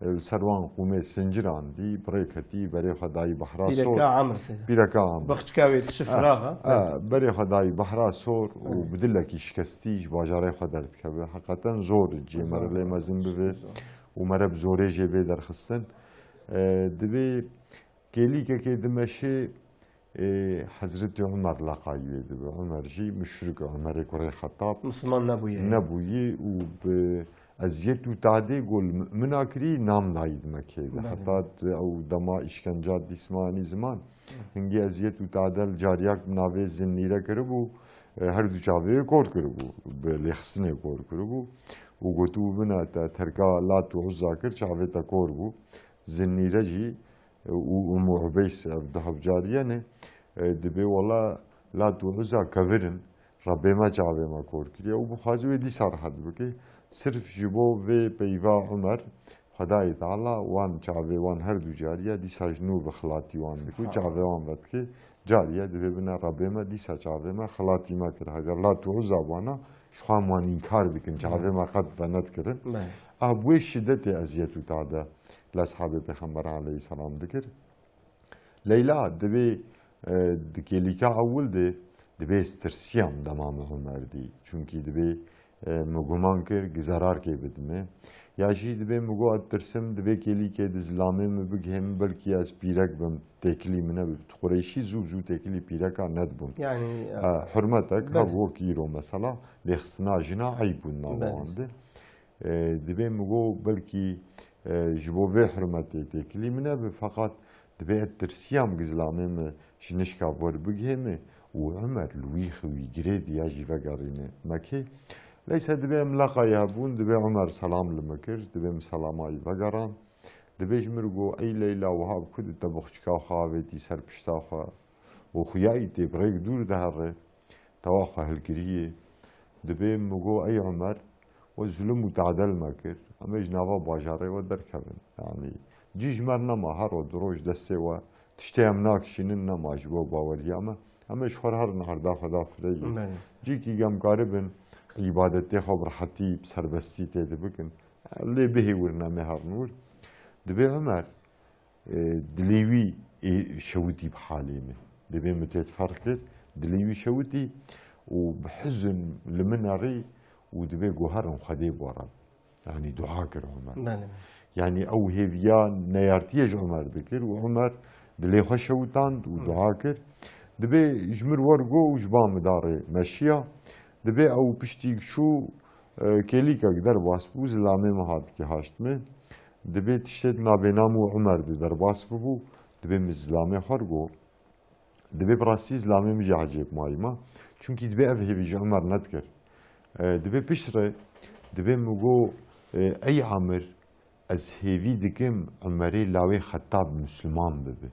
e, li ser wan qûmê sinciran dî, bi rê ketî, berê xwe dayî behra sor. Pîreka Amr Seyda. Pîreka Amr. Bexçika wê tije firax e. E, berê xwe dayî behra sor û Evet. Bi dilekî şikestî ji bajarê xwe derdikeve. Heqeten zor cê mere Zor. Lê mezin bibe Zor. Û mere bi zorê jê bê derxistin. E, dibê Kêlîkekê dimeşê, ê, Hezretî Umer leqayî wê dibe. Umer jî muşrik e, Umerê kurê Xettab Misliman nebûye. Nebûyî û bi eziyet û tadê ku li mumina kirî nam dayî di Mekeyê de. Belê. Heta di ew dema îşkenca dîsmanî ziman. Hı. Hingî eziyet û tade li cariyak bi navê Zinnîre kiribû, e, her du çavê wê kor kiribû. Bi lêxistinê kor kiribû. Û gotibû bina te terka Lat û Uzza kir, çavê te kor bû. Zinnîre jî û Ummu Ubeys ev du hevcariye ne, e, dibê wela Lat û Uzza kevir in, Rebbê me çavê me kor kiriye û bixwaze wê dîsa rehet bike. Sirf ji bo vê peyva Umer, Xwedayê Teala wan çavê wan her du cariye dîsa ji nû ve xilatî wan dike û Subhanallah. Çavê wan vedike. Cariye dibê bine Rebbê me dîsa çavê me xilatî me kir. Heger Lat û Uzza bana, ji xwe em wan înkar dikin, çavê me qet venedikirin. Belê. A bi wê şidetê eziyet û tade li eshabê Pêxember aleyhisselam dikir. Leyla dibê, e, di kêlîka ewil de dibê ez tirsiyam dema min Umer dî. Çunkî dibê, e, min guman kir, gi zerar kê bidime. Ya jî dibê min got, ez tirsim, di vê kêlîkê de zilamê min bigihê min, belkî ez pîrek bim, têkilî min nebe. Qureyşî zû bi zû têkilî pîreka nedibûn. Yani, Ha, hurmetek, Belê. Ha, wek îro mesela, lêxistina jina eyb bûn nava Belê. Wan de. E, dibê min got, belkî, e, ji bo vê hurmetê têkilî min nebe, feqet Dibê ez tirsiyam gi zilamê min ji nişka vor bigihê min û Umer li wî xwe wî girê diya jî vegerîne Mekê. Leysa dibê em leqayê hebûn, dibê Umer selam li min kir, dibê min selama wî vegeran. Dibê ji min re got, "Ey Leyla, wiha bi ku di te bi xuçika xwe avêtî ser pişta xwe û xuya î tê bi rêk dûr dihere, tewa xwe hilgiriyê." Dibê min got, "Ey Umer, we zulm û tadel me kir, em ê ji nava bajarê we derkevin. Yanî cî ji me re nema, her roj du roj destê we tiştê em nakişînin nema ji bo baweriya me. Em ê ji xwe re herin erda xwe da fireyê. Belê. Cîkî em karibin îbadetê xwe bi rehetî, bi serbestî tê de bikin. Lê bihêwirin em ê herin wir." Dibê Umer, e, dilê wî ê şewitî bi halê min. Dibê min tê ferq kir, dilê wî şewitî û bi hizn li min erî û dibê got, "Herin Xwedê bo re." Yanî dua kir Umer. Belê. Yanî ew hêviya neyartiyê ji Umer dikir û Umer dilê xwe şewitand û Hı. dua kir. Dibê ji min re wer got û ji ba min da rê meşiya. Dibê ew piştî çû, e, kêlîkek derbas bû, zilamê min hatikî haşt min. Dibê tiştê di navê nam û Umer de derbas bibû, dibê min zilamê xwe re got. Dibê bi rastî zilamê min jî ecêb mayî ma. Çunkî dibê ev hêvî ji Umer nedikir. E, dibê piştre, dibê min got, e, "Ey Amir, ez hêvî dikim Umerê lawê Xettab Misliman bibe."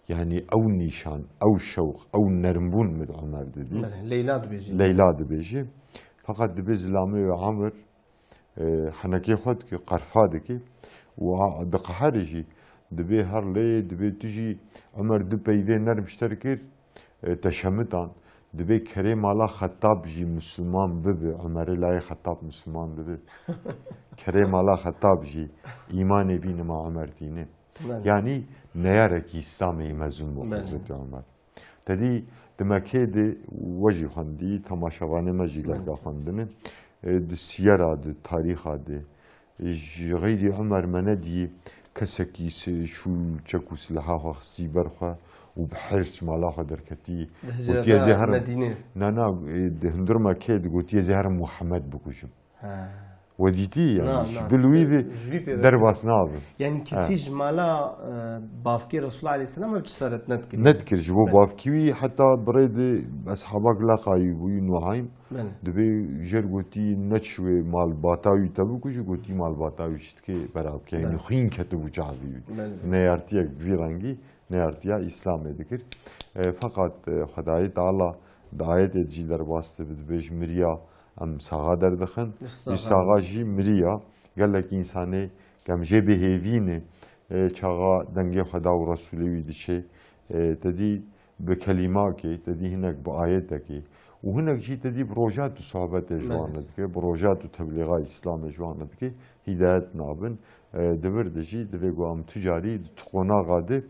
Yanî ew nîşan, ew şewq, ew nermbûn min di Umer de dî. Belê, Leyla dibêjî. Leyla dibêjî. Feqet dibê zilamê wê Amir, e, henekê xwe dike, qerfa dike û a, diqehere jî. Dibê her lê, dibê tu jî Umer du peyvê nerm ji te re kir, e, te şemitan. Dibê kerê mala Xettab jî Misliman bibe, Umerê layê Xettab Misliman dibe. Kerê mala Xettab jî îmanê bîne ma Umer tîne. Belê. Yanî neyarekî Îslamê yî mezin bû Belê. Hezretî Umer. Te dî di Mekê de we jî xwendî, temaşevanê me jî Belê. Gelka xwendine. E, di siyera de, tarîxa de, e, ji xeyrî Umer me nedî kesekî si-, şûl, çek û silaha xwe xistî ber xwe û bi hirs mala xwe derketî. Di Gotiye hicreta zê herim Medînê. Na, na, e, di hundir Mekê de gotiye zê herim Muhammed bikujim. Ha. We dîtî, yanî Na, ji na, bil wî ve ji wî pê ve derbas kes- nabin. Yanî kesî Ha. ji mala, e, bavkê Resulullah aleyhisselam ev cesaret nedikir. Nedikir, ji bo Belê. Bavkî wî heta birê de eshabak leqayî bûyî Nuaym. Belê. Dibê jêr gotî neçiwê malbata wî te bikujî, gotî malbata wî çi dike bera bike. Yanî Belê. Xwîn ketibû çavî wî. Belê. Neyartiyek bi vî rengî. Neyartiya Îslamê dikir. E, feqat, e, Xwedayê Teala di ayetê de jî derbas dibe, dibêj miriya em saxa derdixin. Saxa. Wî saxa jî miriya. Gelek însanê ke em jê bêhêvî ne, e, çaxa dengê Xweda û Resûlê wî diçe, e, te dî bi kelîmakê, te dî hinek bi ayetekê û hinek jî te dî bi rojat û sohbetê ji wan Belê. Dike, bi rojat û teblîxa Îslamê ji wan dike, hîdayet nabin. E, di vir de jî divê ku em tu carî di tu qonaxa de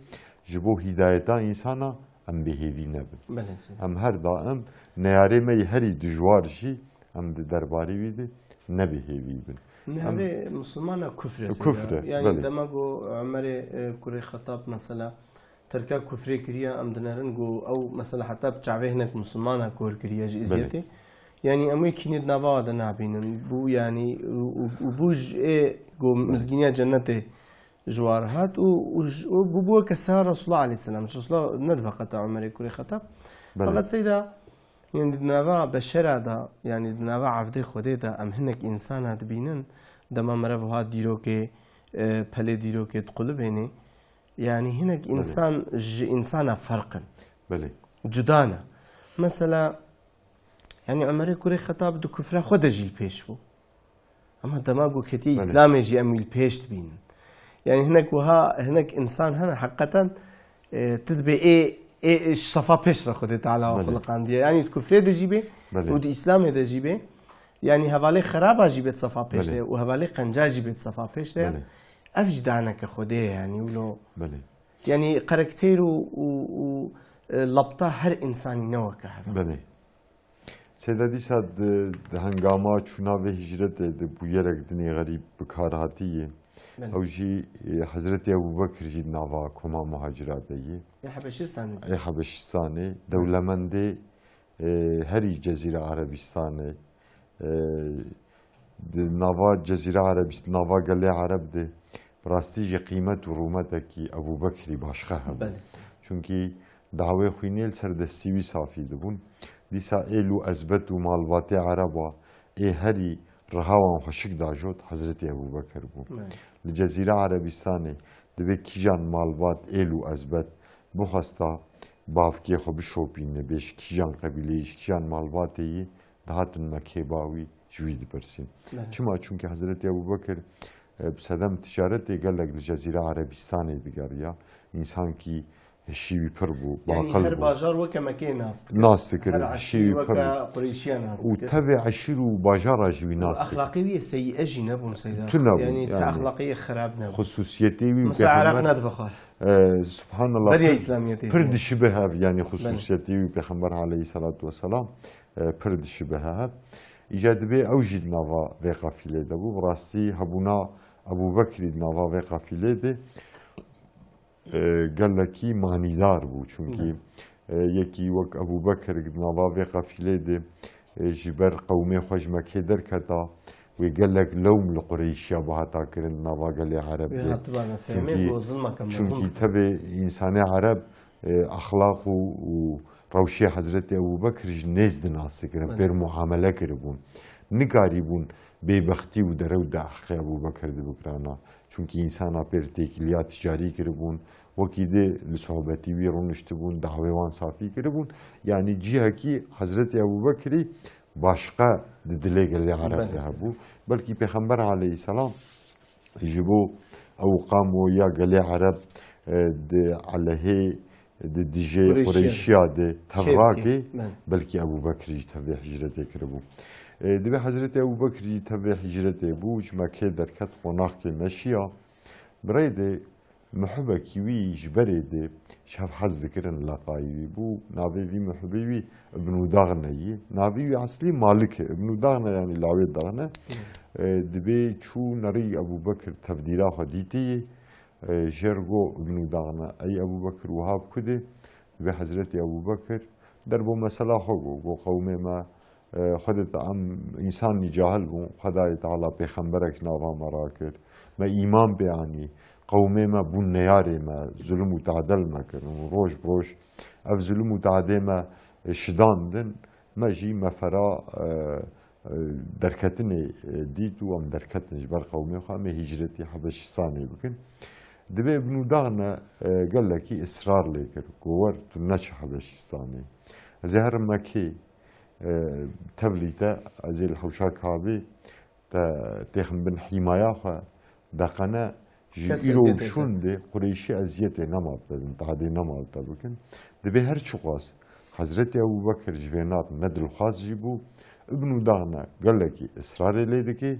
ji bo hîdayeta însana em bêhêvî nebin. Belê, sê. Em her daim neyarê me yê herî dijwar jî em di derbarê wî de nebêhêvî bin. Em Neyarê Musulmana kufr e, Seyda. Kufr e, Yanî belê. Dema ku Umerê, e, kurê Xetab mesela terka kufrê kiriye, em dinerin ku ew mesela heta bi çavê hinek Musulmana kor kiriye ji Belê. Îziyetê. Yanî em wê kînê di nava de nabînin. Bû yanî û, û, û bû ji ê ku Belê. Mizgîniya cennetê ji war hat û, û ji, û bû, bû weke seyar Resulullah aleyhisselam. Resulullah ne di veqeta Umerê kurê Xetab. Belê. Feqet Seyda, yanî di nava beşera de, yanî di nava evdê Xwedê de em hinek însana dibînin, dema meriv wiha dîrokê, e, pelê dîrokê diqulibênê. Yanî hinek Belê. Însan ji însana ferq in. Belê. Cuda ne. Mesela, yanî Umerê kurê Xetab di kufra xwe de jî li pêş bû. Ama dema ku ketiye Belê. Îslamê jî em wî li pêş dibînin. Yanî hinek wiha, hinek însan hene heqeten, e, tu dibê ê, ê, ê ji sefa pêş re Xwedê Teala Belê. Xuliqandiye. Yanî di kufrê de jî bê Belê. Û di Îslamê de jî bê. Yanî hevalê xeraba jî bê di sefa pêş de Belê. Û hevalê qenca jî bê di sefa pêş de. Belê. Ev jî daneke Xwedê ye yanî wilo. Belê. Yanî karakter û, û, û, e, lapta her însanî ne weke hev e. Belê. Seyda dîsa di, di hengama çûna vê hicretê de bûyerek dinê xerîb bi kar hatiye. Belê. Ew jî, e, Hezretî Ebû Bekir jî di nava koma muhacira de ye. Ê Hebeşistanê zî. Ê Hebeşistanê, dewlemendê, e, herî Cezîra Erebîstanê. E, di nava Cezîra Erebîst-, nava gelê Ereb de Bi rastî jî qîmet û rûmetekî Ebû Bekrî başqa hebû. Belê. Çunkî dawê xwînê li ser destî wî safî dibûn. Dîsa êl û ezbet û malbatê Ereba ê herî riha wan xweşik dajot Hezretî Ebû Bekir bû. Belê. Li Cezîra Erebîstanê dibê kîjan malbat, êl û ezbet bixwesta bavkê xwe bişopîne, bê ji kîjan qebîleyî, ji kîjan malbatê yî, dihatin Mekê ba wî ji wî dipirsîn. Belê. Çima? Çunkî Hezretî Ebû Bekir, e, bi sedem ticaretê gelek li Cezîra Erebîstanê digeriya. Însankî hişî wî pir bû, Yanî baqil her bû. bajar weke Mekê nas dikir. Nas dikir, Her hişî eşîr wî pir weke bû. Qureyşiya nas Û dikir. tevê eşîr û bajara jî wî nas dikir. Exlaqê wî yê seyîe jî nebûn, Seyda. Tu nebûn, Yanî te yanî. exlaqê yê xirab nebûn. Xusûsiyetê wî û Mesela Eraq pêxember, nedixwar. e, subhanallah, Beriya pir, Îslamiyetê pir jî. dişibe hev, yanî Belê. xusûsiyetê wî pêxember aleyhisselatu vesselam, e, pir dişibe hev. Îca dibê ew jî di nava vê qafîlê de bû. Bi rastî hebûna Ebû Bekrî di nava vê qafîlê de, e, gelekî manîdar bû. Çunkî, Belê. e, yekî wek Ebû Bekir di nava vê qafîlê de, e, ji ber qewmê xwe ji Mekê derketa, wê gelek lewm li Qureyşiya bihata kirin di nava gelê Ereb Wê de. hatibana fehmê Çunkî, ku zilmeke mezin çunkî dike. tevê însanê Ereb, e, exlaq û, û rewşê Hezretê Ebû Bekir ji nêz dinasikirin, Belê. pêr muamele kiribûn. Nikarîbûn bêbextî û derew di heqê Ebû Bekir de bikirana. Çunkî însana pêr têkiliya ticarî kiribûn, wekî di li sohbetî wî rûniştibûn, dawê wan safî kiribûn. Yanî cihekî Hezretê Ebû Bekirî başqa di dilê gelê Ereb de Belê. hebû. Belkî Pêxember aleyhisselam ji bo ew qamo ya gelê Ereb, e, di aleyhê, di dijê Qureyşiya. Qureyşiya de Çê tev bikê. rakê, Belê. belkî Ebû Bekir jî tevê hicretê kiribû. E, dibê Hezretê Ebû Bekir jî tevê hicretê bû, ji Mekê derket, qonaxkê meşiya. Bi rê de muhibekî wî ji berê de ji hev hez dikirin, leqayî wî bû. Navê vî muhibê wî Ibnû Daxne yî. Navê wî eslî Malik e. Ibnû Daxne, yanî lawê daxne. Hmm. E, dibê çû nerî Ebû Bekir tevdîra xwe dîtî yî. E, jêr go Ibnû Daxne, ey Ebû Bekir, wiha bi ku de? Dibê Hezretî Ebû Bekir derbo mesela xwe go, go qewmê me, e, Xwedê te em însanî cahil bûn, Xwedayê Teala pêxemberek ji nava me rakir. Me îman pê anî. Qewmê me bûn neyarê me, zulm û tadel me kirin. Û roj bi roj ev zulm û tadê me, e, şidandin. Me jî me fera, e, e, derketinê, e, dît û em derketin ji ber qewmê xwe, em ê hicretî Hebeşistanê bikin. Dibê Ibnû Daxne, e, gelekî israr lê kir ku wer tu neçe Hebeşistanê. Ez ê herim Mekê, e, tevlî te, ez ê li hewşa Kabê te têxim bin hîmaya xwe, deqene ji Kes îro û eziyetê şûn de Qureyşî eziyetê nema bidin, tadê nema te bikin. Dibê her çiqas Hezretî Ebû Bekir ji vê nat ne dilxwaz jî bû, Ibnû Daxne gelekî israrê lê dike,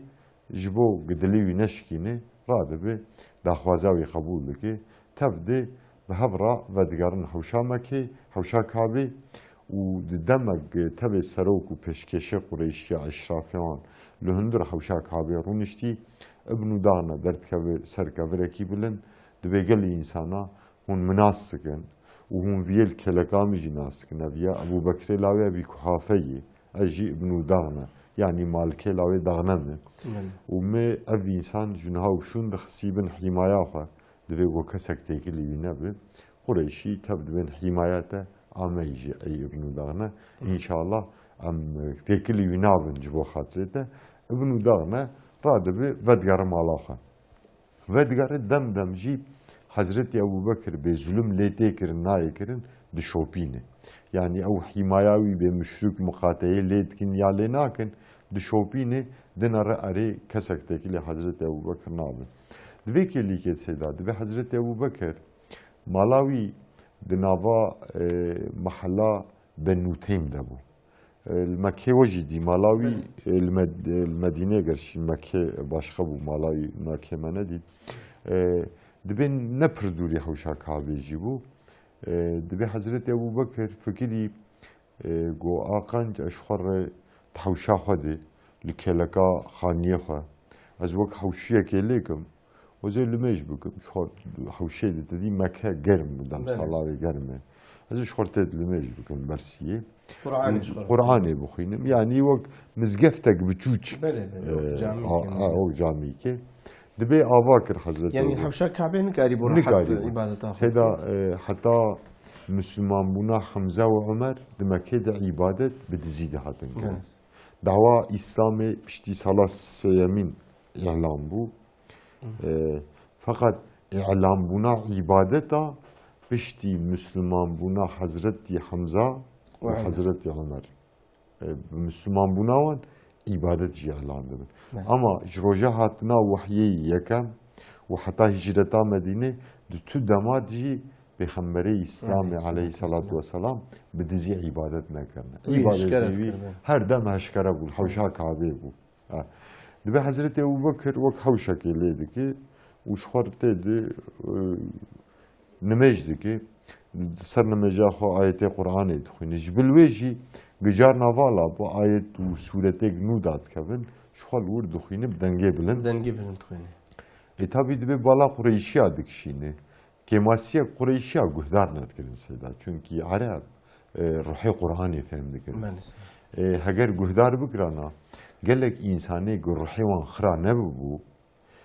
ji bo ku dilê wî neşikîne, radibe daxwaza wî qebûl dike. Tev de bi hev re vedigerin hewşa Mekê, hewşa Kabê û di demek tevê serok û pêşkêşê Qureyşiya, eşrafê wan li hundir hewşa Kabê rûniştî, Ibnû Daxne derdikeve ser kevirekî bilind, dibê gelî însana hûn min nas dikin û hûn viyê li kêleka min jî nas dikin. Ev ya Ebû Bekrê lawê Ebî Kuhafe yê, ez jî Ibnû Daxne, yanî Malikê lawê Daxne me. Belê. Û me ev însan ji niha û şûn dixistî bin hîmaya xwe. Divê ku kesek têkilî wî nebe. Qureyşî tev dibên hîmaya te, a me jî ey Ibnû Daxne. Hı. Înşallah em têkilî wî nabin ji bo xatirê te. Ibnû Daxne radibe vedigere mala xwe. Vedigere dem dem jî Hezretî Ebû Bekir bê zulm lê tê kirin, nayê kirin, dişopîne. Yanî ew hîmaya wî bê muşrik, muqateyê lê dikin ya lê nakin, dişopîne, dinere erê kesek têkilî Hezretî Ebû Bekir nabe. Di vê kêlîkê Seyda, dibê Hezretî Ebû Bekir mala wî di nava, e, mehela Benû Teym de bû. E, li Mekê we jî dî mala wî, Belê. e, li Med-, e, li Medînê ger şî Mekê başqa bû, mala wî Mekê me nedît. E, dibê ne pir dûrî hewşa Kabê jî bû. E, dibê Hezretî Ebû Bekir fikirî, e, got, a qenc, ez ji xwe re di hewşa xwe de, li kêleka xaniyê xwe, ez wek hewşiyekê lê kim, ez ê limêj bikim. Ji xwe hewşê de, te dî Meke germ bû, dem Belê. sala wê germ e. Ez ê ji xwe re tê de limêj bikim, bersiyê. Qur'anê ji xwe re. Qur'anê bixwînim. Yanî wek mizgeftek biçûçik. Belê, belê, E, wek camîkê a, a, mizgeft. wek camîkê. Dibê ava kir Hezretê Yanî Ebû Bekir. Hewşa Kabê nikarî bo rehet Nikarî bo. îbadeta xwe Seyda, bike. e, heta Mislimanbûna Hemza û Omer di Mekkê de îbadet bi dizî dihatin kirin. Evet. Dawa Îslamê piştî sala sêyemîn îlan bû. Hı. E, feqet îlanbûna îbadeta piştî Mislimanbûna Hezretî Hemza û Ve Omer. Hezretî Omer. E, bi Mislimanbûna wan îbadet jî îlan dibin. Evet. Ama ji roja hatina wehyê yekem û heta hicreta Medînê di tu dema de jî Pêxemberê Îslamê Aleyhisselatu aleyhîsselatu vesselam. vesselam bi dizî îbadet nekirine. Wî Îbadetê eşkere wî dikir, evet. her dem eşkere bû, hewşa Kabê bû. Ha. Dibê Hezretê Ebû Bekir wek hewşekê lê dike û ji xwe re tê di, e, nimêj dike. Di ser nimêja xwe ayetê Qur'anê dixwîne. Ji bil wê jî gicar navala bi ayet û sûretêk nû dadikevin, ji xwe li wir dixwîne bi dengê bilind. Dengê bilind dixwîne. Ê, tabî dibê bala Qureyşiya dikişîne. Kêmasiyek Qureyşiya guhdar nedikirin Seyda. Çunkî Ereb, e, ruhê Qur'anê fêm dikirin. Belê. E, heger guhdar bikirana, gelek însanê ku ruhê wan xira nebibû,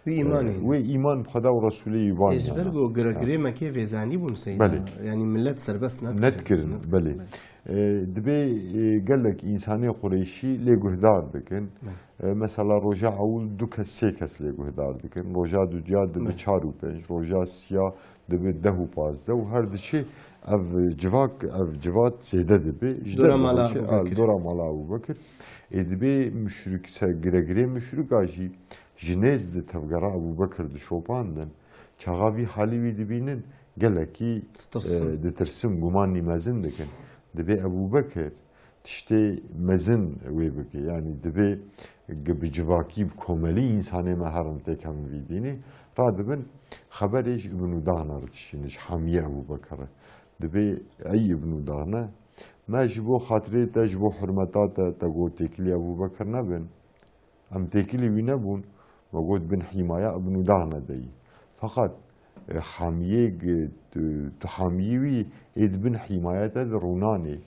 Wî îmanê e, hene. wê îman bi Xweda û Resûlê wî ban Ê, ji ber yana. ku giregirê Mekê vêzanî bûn Seyda. Belê. Yanî millet serbest nedikirin. Nedikirin, Nedikirin, belê. belê. E, dibê, e, gelek însanê Qureyşî lê guhdar dikin. Belê. E, mesela roja ewil du kes, sê kes lê guhdar dikin. Roja dudiya dibe Belê. çar û pênc. Roja siya dibe deh û pazdeh û her diçe ev civak, ev civat zêde dibe. Ji Dora deh mala dibe Ebû Bekir. dora mala Ebû Bekir. Ê dibê muşrik, se-, giregirê muşrika jî ji nêz di tevgera Ebû Bekir dişopandin. Çaxa vî halî wî dibînin, gelekî, Ditirsin. e, ditirsin, gumanî mezin dikin. Dibê Ebû Bekir tiştê mezin wê bike. Yanî dibê gi-, bi civakî, bi komelî însanê me herin têkevin vî dînê. Radibin xeberê ji Ibnû Daxne re dişîne, ji hamiyê Ebû Bekir re. Dibê ey Ibnû Daxne, me ji bo xatirê te, ji bo hurmeta te, te got têkilî Ebû Bekir nebin. Em têkilî wî nebûn, me got bin hîmaya Ibnû Daxne de yî. Feqet, e, hamiyê gi-, tu, tu hamiyê wî ê di bin hîmaya te de rûnanê.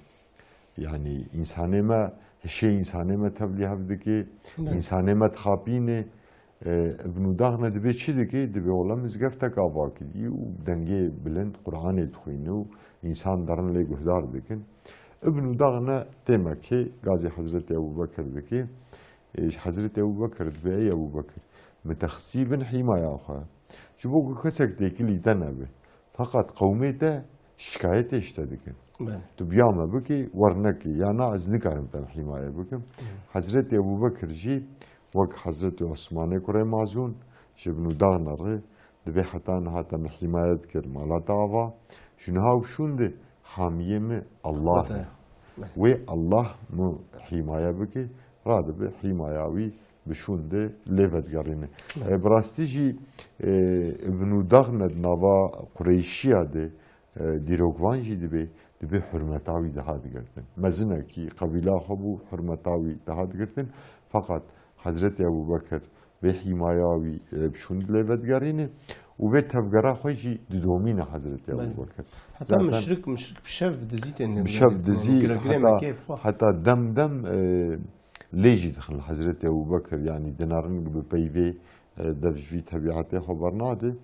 Yanî însanê me, hişê însanê me tevlî hev dike, Belê. însanê me dixapîne. E, Ibnû Daxne dibê çi dike? Dibê wela mizgeftek ava kirî û dengê bilind Qur'anê dixwîne û însan derin lê guhdar dikin. Ibnû Daxne tê Mekê, gazê Hezretê Ebû Bekir dike. E, ji Hezretê Ebû Bekir dibê, ey Ebû Bekir, min te xistî bin hîmaya xwe. Ji bo ku kesek têkilî te nebe. Feqet qewmê te şikayetê ji te dikin. Belê. Tu biya me bikî, wer nekî, ya na ez nikarim te hîmaye bikim. Hı. Hezretê Ebû Bekir jî wek Hezretê Osmanê kurê Mazûn ji Ibnû Daxne re dibê heta niha te min hîmaye dikir, mala te ava. Ji niha û şûn de hamiyê min Allah Xwedê. e. Belê. Wê Allah min hîmaye bike, radibe hîmaya wî bi şûn de lê vedigerîne. Belê. E, bi rastî jî, e, Ibnû Daxne di nava Qureyşiya de, e, dîrokvan jî dibe, dibe hurmeta wî daha digirtin. Mezinekî qebîla xwe bû, hurmeta wî daha digirtin. Feqet Hezretê Ebû Bekir vê hîmaya wî, e, bi şûn lê vedigerîne û vê tevgera xwe jî didomîne Hezretê Belê. Ebû Bekir. Heta Zaten muşrik, muşrik bi şev bi dizî tên bi şev dizî, giregirê heta, Mekê bi xwe. heta dem dem, e, lê jî dixin li Hezretê Ebû Bekir, yanî dinerin bi peyvê, e, dev ji vî tebîetê xwe bernade,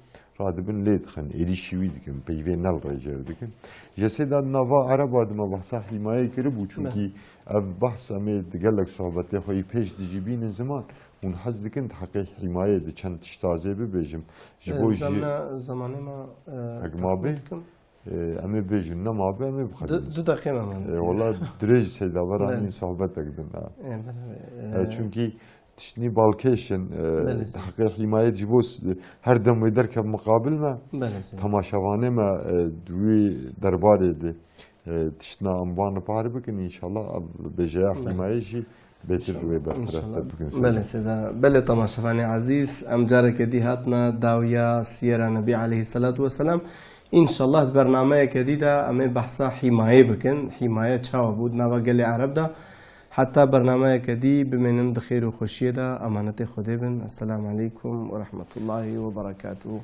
radibin lê dixin, êrîşî wî dikin, peyvê ne li rê jêr dikin. Ji Seyda di nava Ereba de me behsa hîmayê kiribû, çunkî ev behs em ê di gelek sohbetê xwe yî pêş de jî bînin ziman, hûn hez dikin di heqê hîmayê de çend tişt tazê bibêjim. Ji E, bo jî zemne, zemanê me, e, Hek ma bê? dikim. Ee, em ê bêjin, nema be, em ê biqedin. Du, du deqê me mand. Ee, wala dirêj Seyda, vera Belê. min sohbetek din, ha. Ee, belê, belê. Ee, Ee, çunkî tiştnî balkêş in, ee, Belê, Seyda. heqê hîmayet ji bo s-, her dem wê derkev miqabil me. Belê, Seyda. Temaşevanê me, ee, di wî derbarê de, ee, tiştna em van li par bikin, înşallah ev bêjeya Belê. hîmayê jî bêtir wê bertiref te bikin. Belê Seyda. Belê, temaşevanê ezîz, em careke dî hatine dawiya siyera Nebî aleyhisselatu vesselam. Înşallah di bernameyeke dî de em ê behsa hîmayê bikin. Hîmaye çawa bû di nava gelê Ereb de? Heta bernameyeke dî bimênin di xêr û xweşiyê de. Emanetê Xwedê bin. Esselamu aleykum ve rahmetullahi ve berekatuhu.